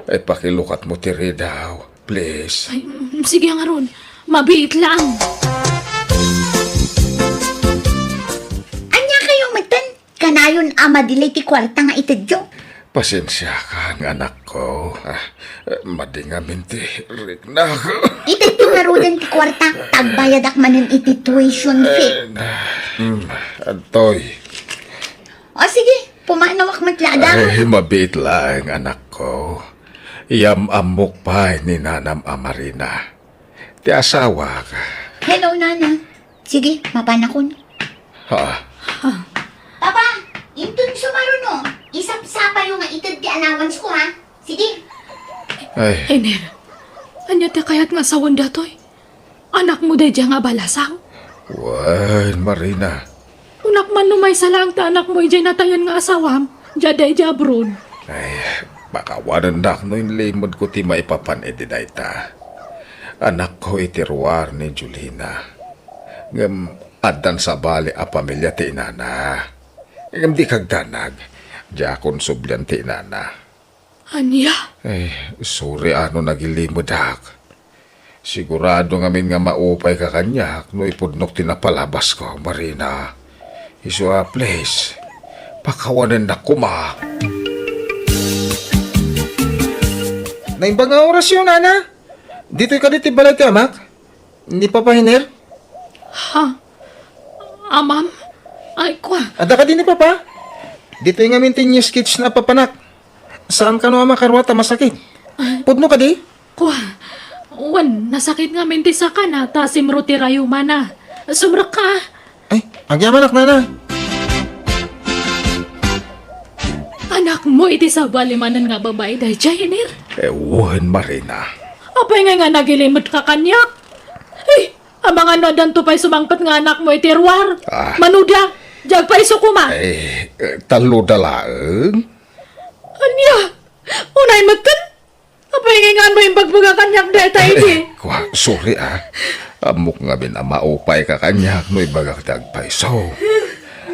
Ay, pakilukatmo ti ridaw, please. Ay, mm, sige ngarud. Mabiit lang. Ania kayo metten? Kanayon a madili ti kuarta nga itedyo? Pasensiakan, anakko. Ah, madi ngamin ti riknak. Itedyo ngaruden ti kuarta, ta agbayadak manen iti tuition fee. Eh, na, hmm, adtoy. O sige, pumanawak met la, Adang. Ay, mabiit laeng, anakko. Yam-ammok pay ni nanam a Marina. Ti asawak. Hello, Nana. Sige, mapanakon. Ha? Papa, inton sumaruno, isapsapayo nga ited ti allowance ko, ha? Sige. Ay. Iner, ania ti kayat nga asawan datoy? Anakmo daydiay nga abalasaw? Wen, Marina. Kunak man no maysa laeng ti anakmo idiay natayen nga asawam, diay daydiay abroad. Ay, pakawanennak no inlimedko ti maipapan iti dayta. Anakko iti ruar ni Julina. Ngem addan sabali a pamilia ti inana. Ngem di kagdanag, diakon sublian ti inana. Ania? Eh, sorry a no nagilimedak. Sigurado ngamin nga maupayka kaniak no ipudnok ti napalabasko, Marina. Isu a, please, pakawanennak koma. Naimbag nga orasyo, Nana. Ditoy kadi ti balay ti amak? Ni Papa Hiner? Ha? Amam? Ay, kwa. Adda kadi ni Papa? Ditoy ngamin ti new sketch na papanak. Saan kano a makaruar ta masakit? Ay. Pudno kadi? Kwa. Wen, nasakit ngamin ti sakana, ta simro ti rayumana. Sumrekka. Ay, agyamanak, Nana. Anakmo iti sabali manen nga babai daydiay, Iner? Eh, wen, Marina. Apay ngay nga nagilimetka kaniak? Eh, amangan no addanto pay sumangpet nga anakmo iti ruar? Ah. Manuda, diay agpayso koma. Eh, eh, tallo da laeng. Ania? Unay metten? Apay ngay nga no imbagbaga kaniak dayta idi? Eh, kwa, sorry, ah. Ammok ngamin a maupayka kaniak no ibagak ti agpayso.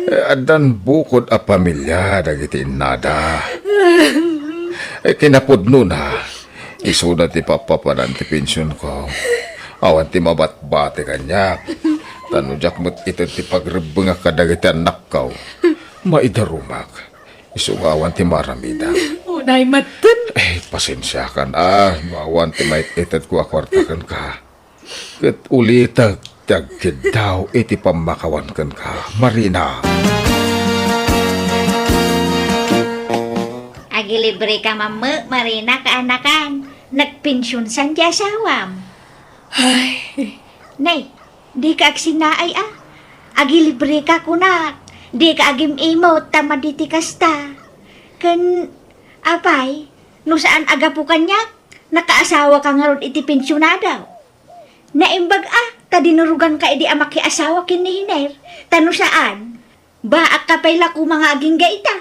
Eh, addan bukod a pamilia dagiti innada. Eh, kinapudnona, isuna ti papapanan ti pensionko. Awan ti mabatbati kaniak. Ta no diak met ited ti pagrebbengak kadagiti annakko, maidarumak. Isu nga awan ti maaramidam. Unay metten. Eh, pasensiakan, ah, no awan ti maited ko a kuarta kenka. Ket ulitek ti agkiddaw iti pammakawan kenka, Marina. Agilibreka man met, Marina, kaanakan. Nagpensionsan ti asawam. Ay. Nay, dika agsinnaay a. Agilibreka kunak. Dika agim-imot ta madi ti kasta. Ken, apay, no saan a gapu kaniak, nakaasawaka ngarud iti pensionado. Naimbag a, ta dinuruganka idi a makiasawa ken ni Hiner. Ta no saan, baakka pay la koma nga agingga ita.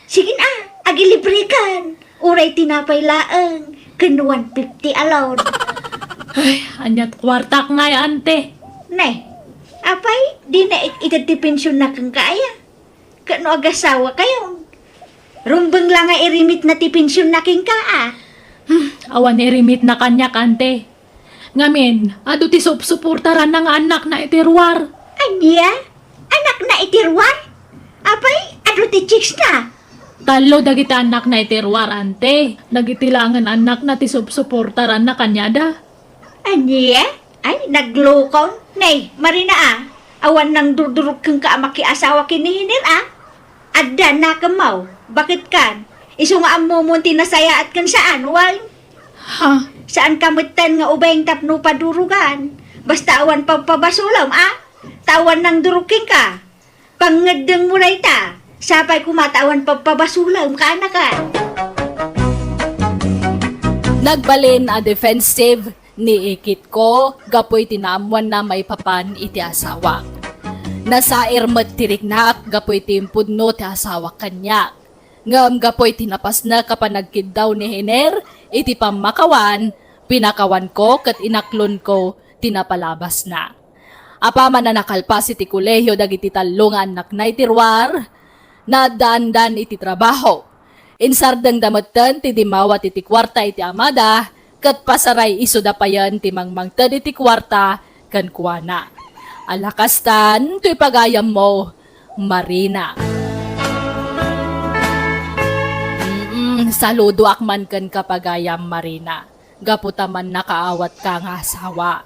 Sige na, agilibrekan. Uray tinapay laeng, ken one fifty a load. Ay, aniat kuartak ngay, ante? Ne, apay, di na it-, ited ti pensionna kenka aya? Ket no agasawa kayon, rumbeng la nga irimitna ti pensionna kenka, a? Hmm, awan irimitna kaniak, ante. Ngamin, adu ti supsuportaranna nga annakna iti ruar. Ania? Annakna iti ruar? Apay, adu ti chicks na? Tallo dagiti annakna iti ruar, ante. Dagiti laengen annakna ti supsuportaranna kaniada. Ania? Ay, naglukon. Nay, Marina, a. Awan nangdurdurog kenka a makiasawa ken ni Hiner, a? Adda nakemmaw. Baket kan? Isu nga ammomon ti nasayaat ken saan, wen? Ha? Saanka metten nga ubeng tapno padurugan. Basta awan pagpabasolem, a? Ta awan nangdurog kenka. Pangngeddengmo dayta. Sapay koma ta awan pagpabasolem, kaanaka. Nagbalin a defensive ni Ikitko gapu iti naammoanna maipapan iti asawak. Nasair met ti riknak gapu iti impudno ti asawak kaniak. Ngem gapu iti napasnek a panagkiddaw ni Hiner iti pammakawan, pinakawanko ket inaklonko ti napalabasna. Apaman a nakalpas iti kolehio dagiti tallo nga annakna iti ruar, naaddaandan iti trabaho. Insardengda metten ti dimmawat iti kuarta iti amada, ket pasaray isuda payen ti mangmangted iti kuarta kenkuana. Ala kastan, toy pagayammo, Marina. Mm, saludoak man kenka, pagayam Marina, gapu ta mannakaawatka nga asawa.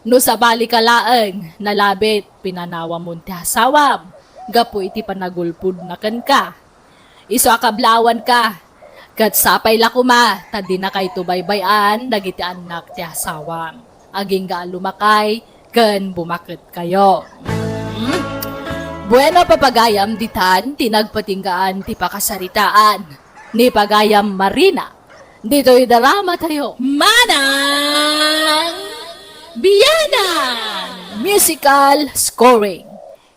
No sabalika laeng, nalabit, pinanawamon ti asawam gapu iti panagulpodna kenka. Isu a kablawanka, ket sapay la koma ta dinakayto baybay-an dagiti annak ti asawam. Agingga a lumakay ken bumaketkayo. Hmm? Bueno, papagayam, ditan ti nagpatinggaan ti pakasaritaan ni pagayam Marina ditoy drama tayo. Manang Biyanang! Musical scoring,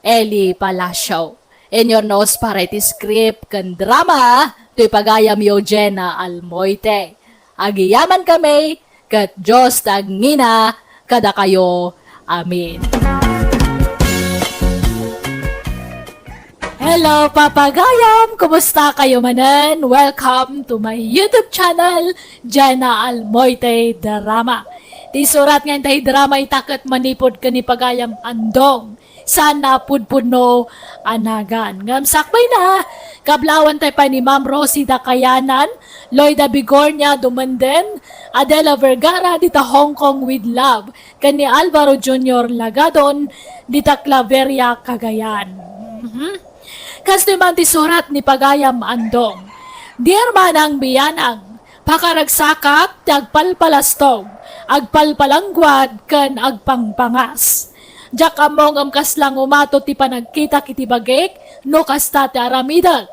Eli Palacio. Inyo no para iti script ken drama, toy pagayamyo, Jenna Almoite. Agyamankami, ket Dios ti agngina kadakayo. Amen. Hello, papagayam! Kumusta kayo manen? Welcome to my YouTube channel, Jenna Almoite Drama. Ti surat nga intay drama ita ket manipud ken ni pagayam Andong. Saan a pudpudno a nagan. Ngem sakbay na, kablawan tay pay ni Ma'am Rosie Dakayanan, Loida Bigornia Dumenden, Adela Vergara dita Hong Kong with love, ken ni Alvaro Junior Lagadon dita Claveria, Cagayan. Mhm. Kastoy man ti surat ni pagayam Andong. Dear Manang Biyanang, pakaragsakak ti agpalpalastog, agpalpalangguad, ken agpangpangas. Diak ammo ngem kasla nga umato ti panagkitak iti bagik no kasta ti aramidek.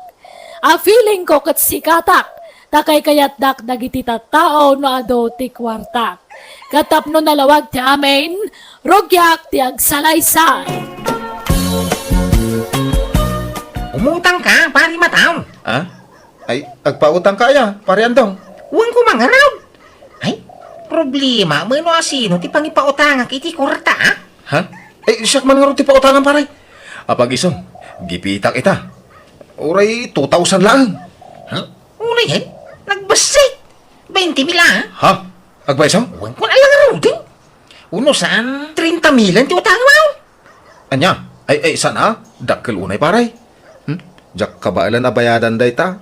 A feeling ko ket sikatak, ta kaykayatdak dagiti tattao no adu ti kuartak. Ket tapno nalawag ti amin, rugiak ti agsalaysay. Umutang ka, pari Mataw. Ah? Ay, agpautang ka aya, pari Andong? Wen ko mangarud. Ay, problema, mano a sino ti pangipautangak iti kuarta, a? Ha? Ay, siak man ngarud ti pautangan, pare. Apag-isu, gipitak ita. Uray two thousand laeng. Ha? Uray, eh? Nagbassit. Twenty mil, a? Ha? Agpaisu? Wen ko na lang ngaruden. Uno saan, treinta mil ti utangam, a? Ania? Ay, ay, saan a? Dakkel unay, pare. Hmm? Diak kabaelan a bayadan dayta.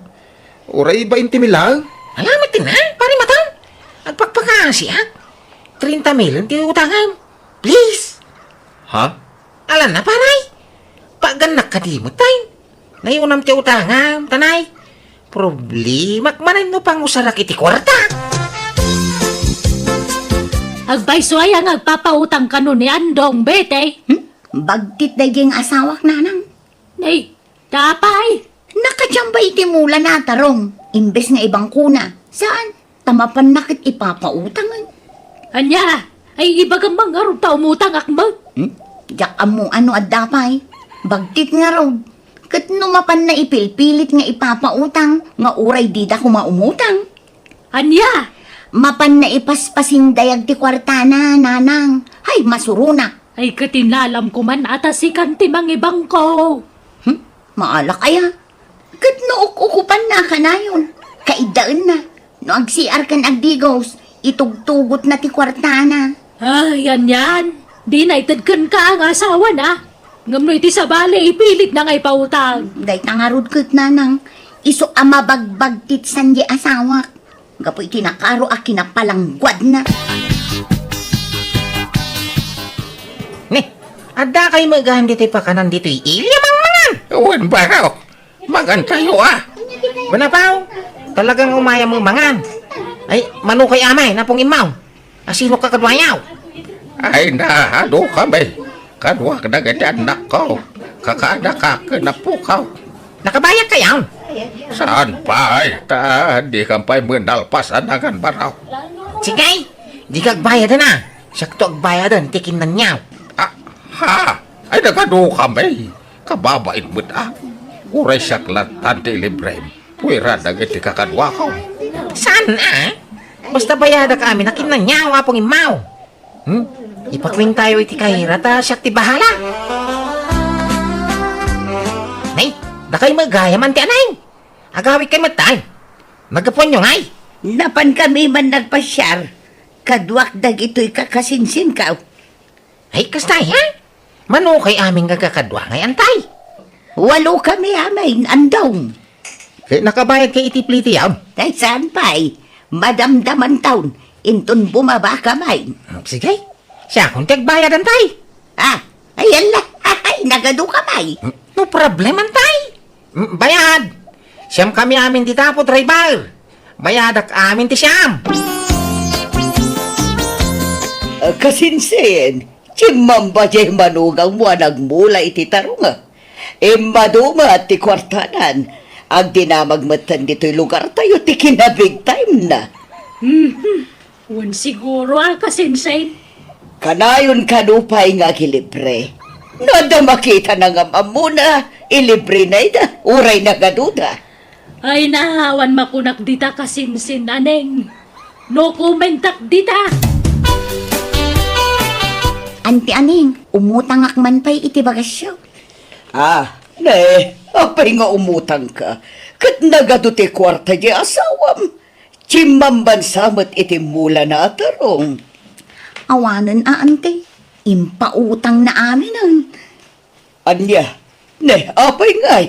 Uray bainte mil laeng. Ala met ti na, pare Mataw. Agpakpakasiak. Treinta mil ti utangam. Please. Ha? Ala na, pare. Pagannak kadi met, tay. Nayunam ti utangam, tanay. Problemak manen no pangusarak iti kuarta. Agpaisu aya nga agpapautang kano ni Andong, Betty? Hmm? Bagtit daydiay nga asawak, nanang. Nay, ta apay? Nakadiam bay iti mula na, Tarong. Imbes nga ibangkona. Saan? Ta mapanna ket ipapautangen. Ania? Ay, ibagam man ngarud ta umutangak met. Hmm? Diak ammo no adda pay. Bagtit ngarud. Ket no mapanna ipilpilit nga ipapautang, nga uray dida koma umutang. Ania? Mapanna ipaspasindayag ti kuartana, nanang. Hay, masuronak. Ay, ket inalamko man a ta sikan ti mangibangko. Hmm? Maalak aya? Ket no uk-ukupanna kanayon, kaiddaenna. No agsiar ken agdigos, itugtugotna ti kuartana. Ay, anian. Dina ited kenka nga asawana. Ngem no iti sabali, ipilitna nga ipautang. Dayta ngarud ket, nanang, isu a mabagbagtit sadiay asawak. Gapu iti nakaro a kinapalangguadna. Ni, adda kay megan ditoy pakanan ditoy ili a mangmangan. Wen, baro. Magantayo, a. Wen, apaw, talagang umaya mo mangan. Ay, mano kay amay, napong immaw. Asino ka kaduayaw? Ay, na, adu kami. Kaduak dagiti annakko. Kakadaka ken apokaw. Nakabayad kayaw? Saan pay? Ta, di kan pay menalpas a nangan baro. Sige, di ka agbayadan a. Siakto agbayadan ti kinnaniaw. Ah, ha? Ay, nagadu kami. Kababain met a. Uray siak latan ti ilibrem. Puera dagiti kakaduako. Saan a? Basta bayadak amin a kinnaniaw, Apong Immaw. Hmm? Ipakuentayo iti kayra ta siak ti bahala. Nay, dakay met gayam, Anti Aneng. Agawid kay met tay. Naggapuanyo ngay? Napan kami man nagpasiar. Kaduak dagitoy kakasinsinkaw. Ay, kasta, ha? Mano kay amin nga kakadua ngay, Antay? Walo kami amin, andong. Kay nakabayad kay iti plitiam? Ay, saan pay? Madamdaman taon, inton bumaba ka may. Sige, siakon ti agbayad, Antay. Ah, ay, ala, ay, nagadu ka may. No problem, Antay. Mm, bayad! Siam kami amin ti tapo, driver. Bayadak amin ti siam. Ah, kasinsin, chimmamba jay manugangmo a nagmula iti tarunga. Immaduma ti kuartanan. Agdinamag metten ditoy lugartayo ti kinabig time na. Mhm. Wen siguro a, kasinsin. Kanayon kano pay nga agilibre. No adda makitana nga am-ammona, ilibrena ida, uray nagaduda. Ay, naawan makunak dita, kasinsin, Aneng. No commentak dita. Anti Aneng, umutangak man pay iti bagasyo. Ah, ne, apay nga umutangka? Ket nagadu ti kuarta di asawam. Chimmambansa met iti mulana a tarong. Awanen a, Anti. Impautangna aminen. Ania? Ne, apay ngay?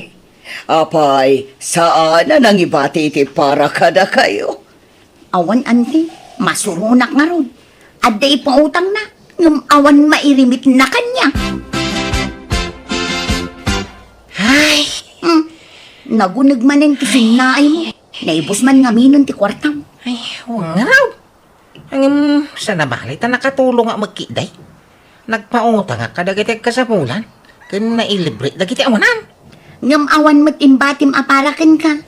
Apay, saan a nangibati iti para kadakayo? Awan, Anti. Masuronak ngarud. Adda ipautangna, ngem awan mairimitna kaniak. Ay! Hmm. Naguneg manen ti sinnaaymo. Naibus man ngaminen ti kuartam. Ay, wen ngarud. Ngem, saan a bale ta nakatulongak met ketdi. Nagpautangak kadagiti agkasapulan, ken nailibre dagiti awanan. Ngem awan met imbatim a para kenka.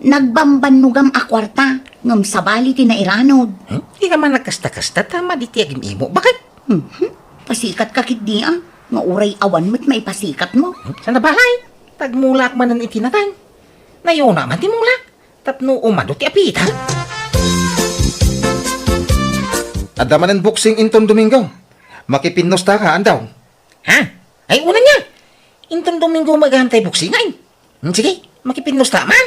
Nagbambannogam a kuarta, ngem sabali ti nairanud. Hmm? Dika man nagkasta-kasta ta madi ti agim-imo. Bakit? Mhm. Pasikatka ketdi a, nga uray awan met maipasikatmo. Hmm? Saan a bale? Tagmulaak manen iti nateng. Nayona man ti mulak. Tapno umadu ti apitan. Adda manen boxing inton Domingo. Makipinnostaka, andong? Ha? Ay, unay nia. Inton Domingo met gayam ti boxing, ay. Hmm, sige, makipinnosta man.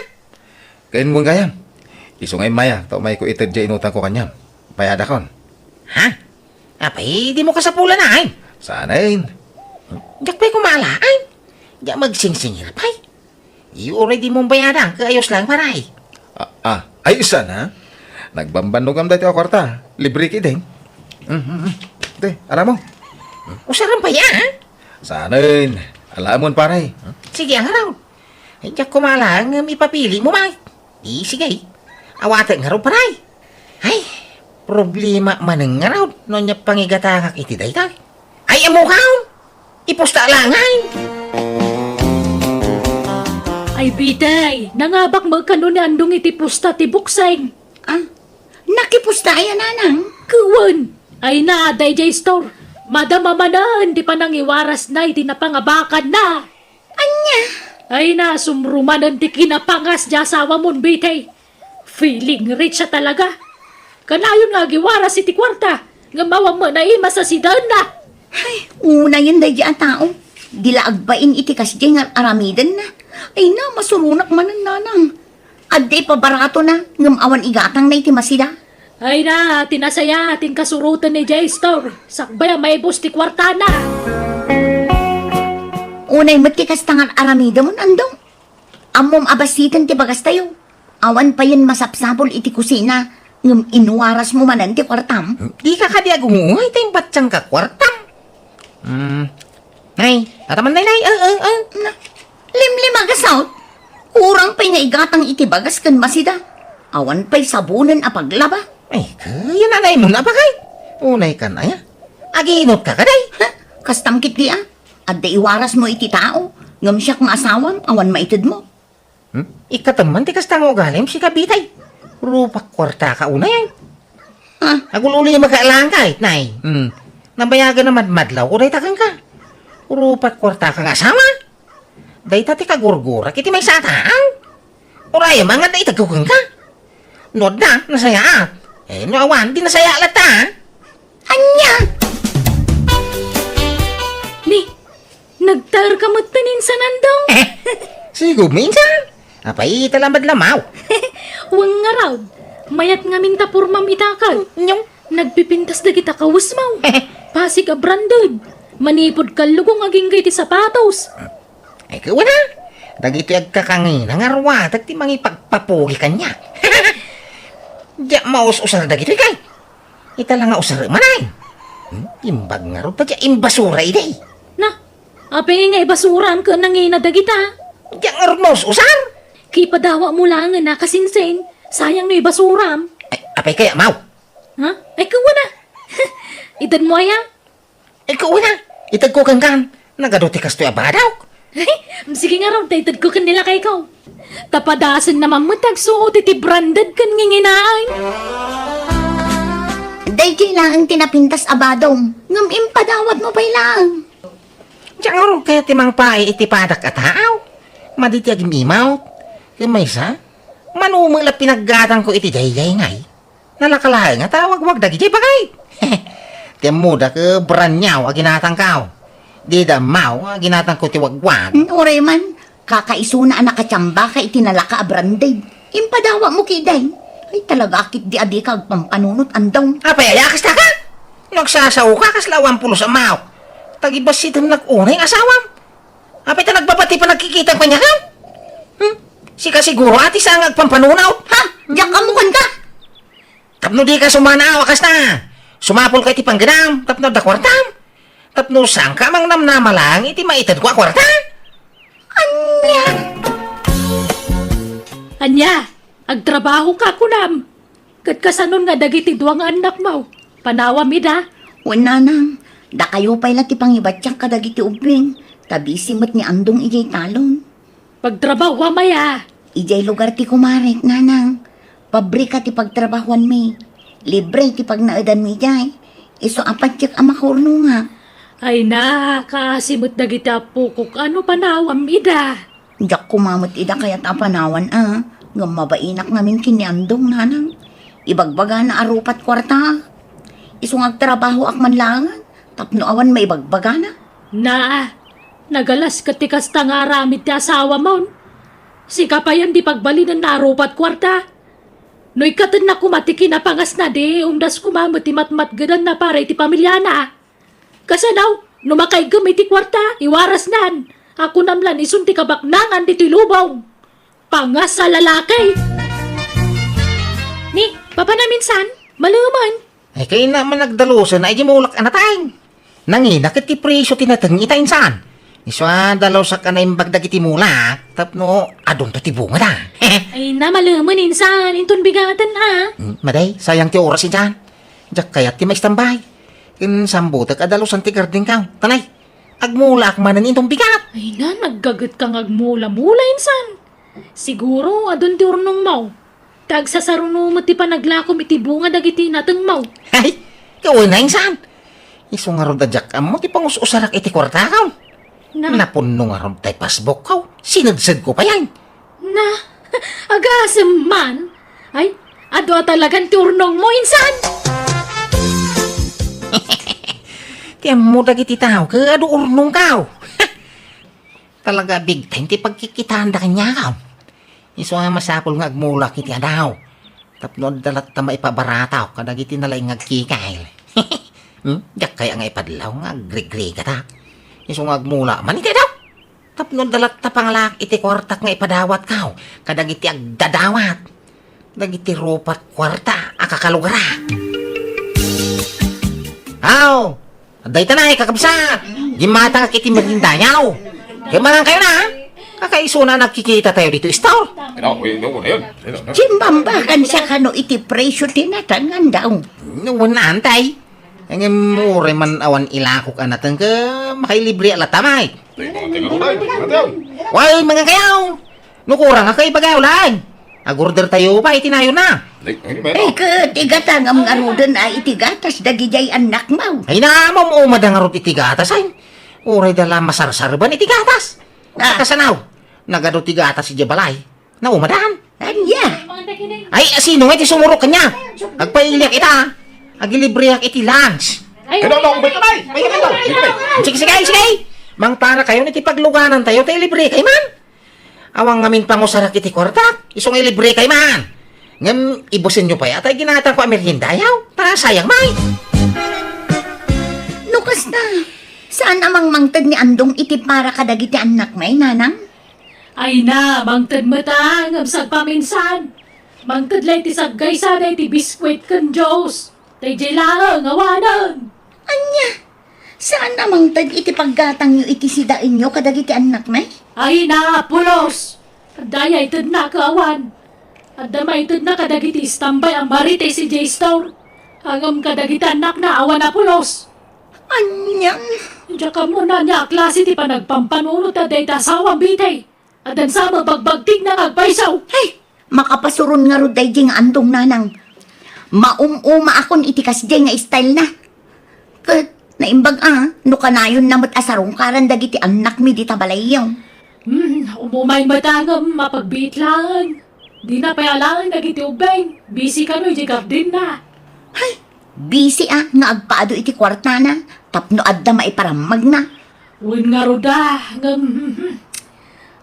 Ken wen gayam. Isu nga immay a, ta umayko ited diay inutangko kaniam. Bayadakon. Ha? Apay, dimo kasapulan, ay? Saanen. Diak pay kumala, ay. Diak magsingsingir pay. Uray dimo bayadan, ket ayos lang, pare. Ah, ah, ay, saan a? Nagbambannogam daytoy a kuarta. Libre ketdin. Mm, mm, mm. Te, arammo. Usaram pay, ha? Saanen. Alaemon, pare. Sige, ngarud. Ay, diak kumala, ngem ipapilimo, Mike. Di, sige. Awatek ngarud, pare. Ay, problema manen ngarud no ania pangigatangak iti dayta. Ay, ammokaon! Ipusta la ngay! Ay, bitay, nangabak met kano ni Andong iti pusta ti boxing. Ah, nakipusta aya, nanang? Wen. Ay na, daydiay store. Madama manen ti panangiwarasna iti napangabakanna. Ania? Ay na, sumrumanen ti kinapangas ti asawamon, Betty. Feeling rich siya talaga. Kanayon nga agiwaras iti kuarta, ngem awan met naimas a sidaenna. Ay, unayen daydi a tao. Di la agbain iti kasdiay nga ar-aramidenna. Ay na, masuronak manen, nanang. Adda ipabaratona, ngem awan igatangna iti masida. Ay na, ti nasayaat ti kasuroten idiay store. Sakbay a maibus ti kuartana. Unay met ti kasta nga ar-aramidemon, Andong. Ammom a basiten ti bagastayo. Awan payen masapsapul iti kusina, ngem inwarasmo manen ti kuartam. Dika kadi agunguay ta imbattiangka kuartam. Hmm. Nay, tataman, nay, nay. Eh, eh, eh. Na, limlimagasawt. Kurang pay nga igatang iti bagas ken masida. Awan pay sabonen a paglaba. Ay, kaya nanay mo na ba kay? Unay ka na, ya. Agiinot ka, kaday? Ha? Kastam ket di, ah. Adda iwarasmo iti tao, ngem siak nga asawam, awan maitedmo. Hmm? Ikkatem man ti kasta nga ugalim, sika, Betty. Rupak kuarta ka unay, ay. Ah. Agul-ulimaka lang ka, itnay. Hmm. Nabayagan a madmadlaw ko dayta kenka. Rupak kuarta ka nga asawa. Dayta ti kagurgurak iti maysa a tao. Uray, mangan da itagko kenka. No adda, nasayaat. Eh, no awan, di nasayaat latta, ah. Ania? Ni, nagtaerka metten insan, Andong? Sigom, insan. Apay, ita lamadlamaw. Wen ngarud, mayat ngamin ta pormam ita ket. Nyong? Nagpipintas dagita kawesmaw. Pasig a branded. Manipud kallugong agingga iti sapatos. Ay, kuana, dagitoy agkakangina nga ruatek ti mangipagpapugi kaniak. Diak maus-usar dagitoy kay. Ita la nga usarem, ay. Hmm, imbag ngarud ta diak imbasura idi. Na, apay nga ibasuram ken nangina dagita? Diak ngarud maus-usar. Kipadawatmo laengen a kasinsin, sayang no ibasuram. Ay, apay kaya, maw? Ha? Ay, kuana. Itedmo aya? Ikaw na, itedko kenkan. Nagadu ti kastoy a badawk. Sige ngarud, ta itedko ken ni lakayko. Ta padasenna man met ti agsuot iti branded ken nginginaan. Daydiay laeng ti napintas a badom, ngem impadawatmo pay laeng. Diak ngarud kayat ti mangpaay iti padak a taaw. Madi ti agim-imawt. Ken maysa, mano met la pinaggatangko iti daydiay ngay. Nalaka laeng a tawagwag dagidiay bagay. Ti ammoda ket brand new a ginatangko. Dida ammo a ginatangko ti wagwag. Mm, uray man, kakaisuna a nakatiambaka iti nalaka a branded. Impadawatmo ketdi. Ay, talaga ketdi a dika agpampanunot, Andong. Apay aya kasta ka? No agsasaoka, kasla awan pulos a maok. Tagibasidennak unay nga asawam. Apay ta nagbabati panagkikita kaniak? Hmm? Sika siguro a ti saan nga agpampanunot? Ha? Diak ammo kenka? Tapno dika sumanaaw a kasta, sumapulka iti panggenam tapno adda kuartam. Tapno saanka a mangnamnama laeng iti maitedko a kuarta. Ania? Ania? Agtrabahoka, kunam? Ket kasanon nga dagiti dua nga annakmo? Panawam ida? Wen, nanang, dakayo pay la ti pangibatiak kadagiti ubbing, ta busy met ni Andong idiay talon. Pagtrabahoam aya? Idiay lugar ti kumarek, nanang. Pabrika ti pagtrabahoanmi. Libre ti pagnaedanmi idiay. Isu a patiek a makaurnongak. Ay na, kaasi met dagiti appokok. Ano panawam ida? Diak koma met ida kayat a panawan a. Ngem mabainak ngamin ken ni Andong, nanang. Ibagbagana a rupat kuarta. Isu nga agtrabahoak man laengen tapno awan maibagbagana. Na, nagalas ket ti kasta nga aramid ti asawamon. Sika payen di pagbalinenna a rupat kuarta. No ikkatenna koma ti kinapangasna, di umdas koma met ti matmatgedanna para iti pamiliana. Kasano, no makaiggem iti kuarta, iwarasnan. A kunam lan isun ti kabaknangan ditoy lubong. Pangas a lalaki! Ni, papanam insan, malemen. Ay, kayatna man nagdalusen a idi mulak a nateng. Nangina ket ti presio ti nateng ita insan. Isu a dalusak a naimbag dagiti mulak tapno adunto ti bungada. Ay na, malemen insan, inton bigaten a. Hmm, maday, sayang ti oras insan. Diak kayat ti maistambay. Ken sambutek a dalusan ti gardenko. Tanay, agmulaak manen inton bigat. Ay na, naggagetka nga agmula-mula insan. Siguro, adun ti urnongmo. Ta agsasaruno met ti panaglakom iti bunga dagiti natengmo. Ay, kawen a insan. Isu ngarud a diak ammo ti pangus-usarak iti kuartako. Na? Napunno ngarud tay passbook ko. Sinedsedko pay. Na, agasem man. Ay, adu a talagan ti urnongmo, insan. Ti ammo dagiti tao, ket adu urnongko. Talaga big time ti pagkikitaanda kaniak. Isu nga masapul nga agmulak iti adaw. Tapno adda latta maipabaratak kadagiti nalaing nga agkikil. Hmm? Diak kaya nga ipadlaw nga agrigrigata. Isu nga agmula man iti adaw. Tapno adda latta panglak iti kuartak nga ipadawatko kadagiti agdadawat. Dagiti rupat kuarta a kakalugara. Aw! Dayta na, kakabsat! Gimmatangak iti meriendayo. Kaya mangan kayo na, ha? Kakaisuna nagkikita tayo dito, istor. Ano? Uy, ano na yun? Ano, ano? Simbambagan sa kano iti presyo ti natangan daw. Nuwan na, antay. Ngem uray man awan ilakok a nateng ket makailibre a latta, Mike. Ay, mga tingnan ko, Mike. Mga tingnan. Way, mga kayaw! No kurang a kaibaga, ulan. Agorder tayo pa, iti nayon na. Ay, ay, meron. Ay, ket igatangam ngaruden a iti gatas dagidiay annakmo. Ay, naamam, umada ngarud iti gatas, ay. Uray da la masarsarban iti gatas. Ah. Kasanaw, nagadu ti gatas iti balay. Naumadan. Ania? Ay, sino nga iti sumurok kanya? Agpailiak ita. Agilibreak iti lunch. Ay, ano, ano, ay, ay, ay, ay, ay, ay, ay. Sige, sige, sige. Mangpara kayo iti pagluganan tayo, tayo libre kay man. Awan ngamin pangusarak iti kuartak, isu nga ilibre kay man. Ngem ibusenyo pay, atay ginatangko a meriendayo. Ta sayang, may. No kasta, saan a mangmangted ni Andong iti para kadagiti annakmi, nanang? Ay na, mangted met a, ngem sagpaminsan. Mangted la iti saggaysada iti biskuit ken juice. Daydiay laeng awanen. Ania? Saan a mangted iti paggatangyo iti sidaenyo kadagiti annakmi? Ay na, pulos! Adda aya itedna ket awan. Adda maitedna kadagiti istambay a Marites idiay store. Ngem kadagiti annakna awan a pulos. Anian? Diak ammo no ania a klase ti panagpampanunot dayta asawam, Bitay. Addan sa mabagbagtigna nga agpayso. Hay! Makapasuron ngarud daydiay nga Andong, nanang. Maum-umaakon iti kasdiay nga style na. Ket naimbag a, no kanayonna met a sarungkaran dagiti annakmi dita balayyo. Hmm, umumay met a ngem mapagbiit laeng. Dina pay alaen dagiti ubbing. Busy kano iti gardenna. Hay! Busy a nga agpaadu iti kuartana tapno adda maiparammagna. Wen ngarud a, ngem,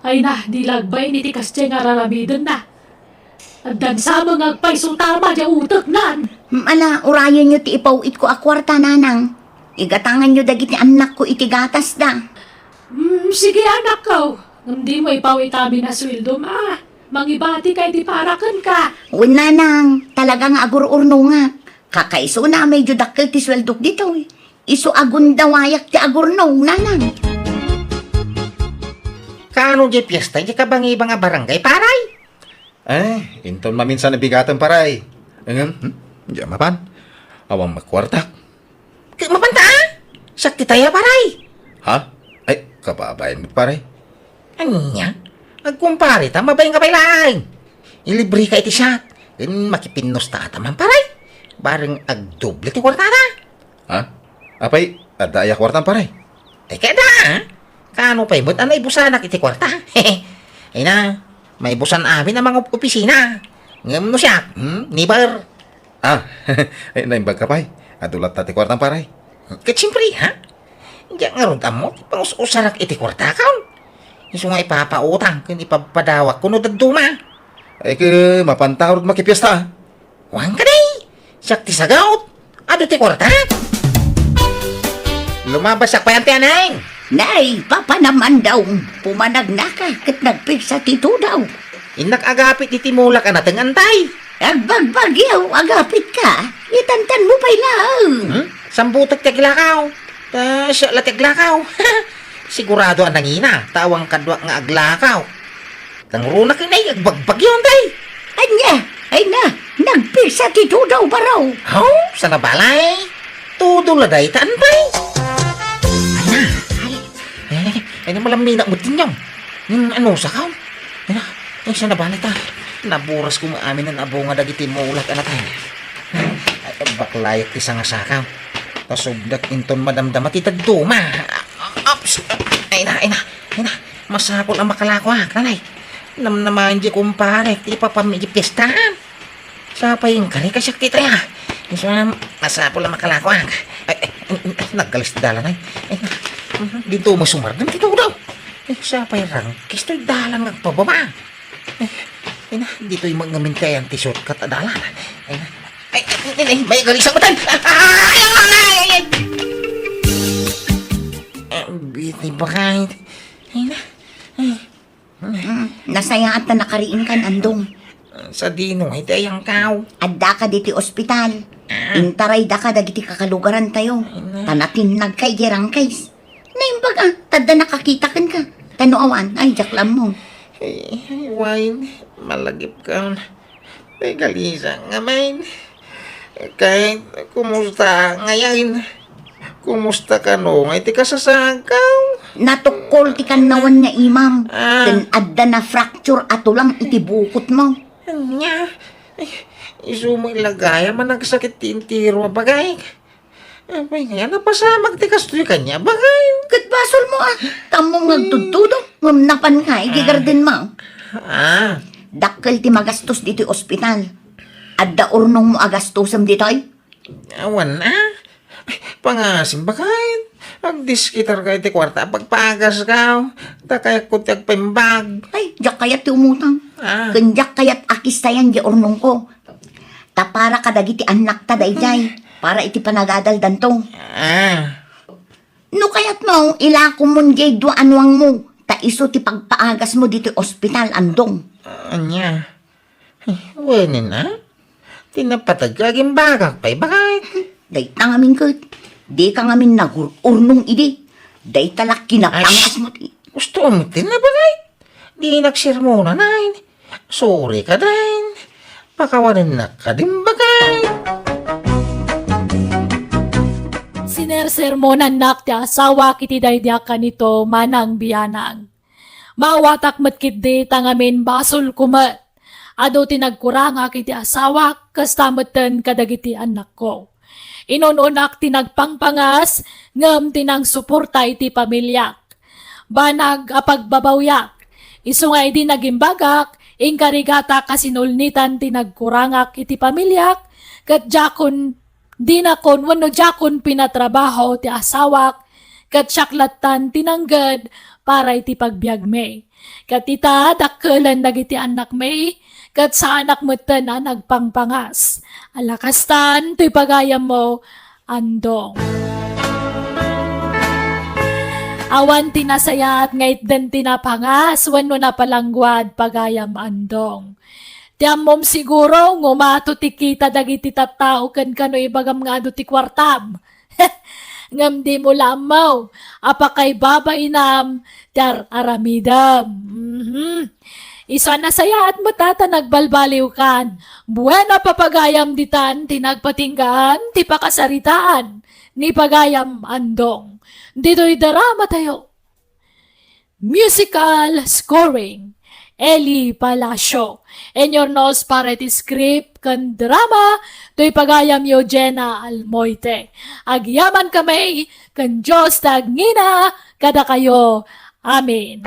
ay na, di la agbain iti kasdiay nga raramidenna. Addan sa met nga agpayso ta ama diay uteknan. Hmm, ala, urayenyo ti ipaw-itko a kuarta, nanang. Igatanganyo dagiti annakko iti gatasda. Hmm, sige, anakko. Ngem dimo ipaw-it amin a sueldom a. Mangibatika iti para kenka. Wen, nanang, talaga nga agur-urnongak. Kakaisuna a medyo dakkel ti sueldok ditoy. Isu a gundawayak ti agurnong, nanang. Kaano diay piesta diay kabangibang a barangay, paray? Eh, inton maminsan a bigatem, paray. Ngem, hmm? Diak mapan. Awan met kuartak. Ket mapanta, a? Siak ti taya, paray. Ha? Ay, kababain met, paray. Ania? Agkumpare ta, mabain ka pay laeng. Ilibre ka iti siak. Ken makipinnusta ta man, paray. Bareng agdoble ti kuartada. Ha? Apay, adda aya kuartam, paray? Ay, kaya da, a? Kaano pay met a naibusanak iti kuarta? Ay na, maibusan amin a mangup-opisina. Ngem no siak, hmm, never. Ah, ay, naimbag ka pay. Adu latta ti kuartam, paray. Ket siempre, ha? Diak ngarud ammo ti pangus-usarak iti kuartakon. Isu nga ipapautang ken ipapadawak kuno dadduma. Ay, ket mapanta ngarud makipiesta, a? Wen kadi, siak ti sagut. Adu ti kuarta. Lumabas siak pay, Auntie Aneng. Nay, papanam, Andong, pumanagnaka ket nagpigsa ti tudaw. Innak agapit iti mulak a nateng, Antay. Agbagbagyo, agapitka. Itantanmo pay laeng. Hmm? Sambutek ti aglakaw. Ta siak la ti aglakaw. Sigurado a nangina, ta awan kaduak nga aglakaw. Nangruna ken ay agbagbagyo, Antay. Ania? Ay na, nagpigsa ti tudaw, baro. Aw, sanabalay. Tudo la dayta, Antay. Ay na. Ay, ay, ay, na malamina mo, Tinyong. Hmm, ano sa kaw? Ay na, ay, sanabalay ta. Naburas ko nga amin ang abunga dagiti mulak, anak, ay. Ay, baklayak ti sangasakaw. Tasubdak inton madamdama ti tagduma. Ops! Ay na, ay na, ay na. Masapul a makalakoak, nanay. Namnamaen di kumpare, ti ipapammi di piestaan. Sapay inkari, kasiak ti itaya. Isu na, masapul a makalakoak. Ay, ay, ay, ay, nagkalis ti dalan, ay. Ay, mhm, dito masumardeng ti tudaw. Ay, sapay rangkis toy dalan nga agpababa. Ay, ay na, ditoy mangamin ti ayan ti shortcut a dalan. Ay na. Ay, ay, ay, ay, may galisang matan. Ay, ay, ay, ay, ay. Ay, bitay bakay. Ay na. Ay. Mm, nasayaat ta nakariingkan, Andong. Sadino ngay ti ayangkaw? Addaka diti ospital. Ah. Intaraydaka dagiti kakalugarantayo. Ay, na. Ta natinnagka idiay rangkis. Naimbag a, tadda nakakita kenka. Ta no awan, ay, diak la ammo. Ay, ay, Wine, malagipka. Ay, galisang ngamin. Kay, kumusta ngay? Kumusta kano ngay ti kasasagkaw? Natukkol ti kannawan nga imam. Ah. Ken adda na-fracture a tulang iti bukotmo. Ania? Ay, isu met la gayam a nagsakit ti entero a bagik. Apay nga, napasamak ti kastoy kaniak, bakay? Ket basolmo a, ta ammom nga agtudtudo, ngem napanka iti gardenmo. Ah. Dakkel ti magastos ditoy ospital. Adda urnongmo a gastosem ditoy? Awan a. Ay, pangasim, bakay. Agdiskitarka iti kuarta a pagpagaska. Ta kayatko ti agpaimbag. Ay, diak kayat ti umutang. Ah. Ken diak kayat a kistayan di urnongko. Ta para kadagiti annakta daydiay, para iti panagadaldanto. Ah. No kayatmo, ilakomon diay dua a nuangmo, ta isu ti pagpaagasmo ditoy ospital, Andong. Ania? Ay, wen a? Ti napateg nga agimbagak pay, bakay? Dayta ngamin ket, dika ngamin nagur-urnong idi. Dayta la kinapangasmo ti. Gusto mo ti na, bakay? Dinak sermonan, ay. Sorry ka, Dain. Pakawanennak ka din, bakay. Sinersermonannak ti asawak iti daydiak kanito, manang bianang. Maawatak met ketdi ta ngamin basolko met. Adu ti nagkurangak iti asawak, kasta metten kadagiti annakko. Inun-unak ti nagpangpangas, ngem ti nangsuporta iti pamiliak. Banag a pagbabawyak. Isu nga idi nagimbagak, inkarigatak a sinulnitan ti nagkurangak iti pamiliak, ket diakon, dinakon wenno diakon pinatrabaho ti asawak, ket siak lattan ti nangged para iti pagbiagmi. Ket ita, dakkelen dagiti annakmi, ket saanak metten a nagpangpangas. Ala kastan toy pagayammo, Andong. Awan ti nasayaat nga itden ti napangas wenno napalangguad, pagayam Andong. Ti ammom siguro, ngumato ti kita dagiti tattao ken kano ibagam nga adu ti kuartam. Ngem dimo la ammo a pakaibabainam ti ar-aramidem. Mhm. Isu a nasayaat met a ta nagbalbaliwkan. Bueno, papagayam ditan ti nagpatinggaan ti pakasaritaan ni pagayam Andong. Ditoy drama tayo. Musical scoring, Eli Palacio. Inurnos para iti script ken drama, toy pagayam Eugenia Almoite. Agyaman kami ken Dios ti agngina kadakayo. Amen.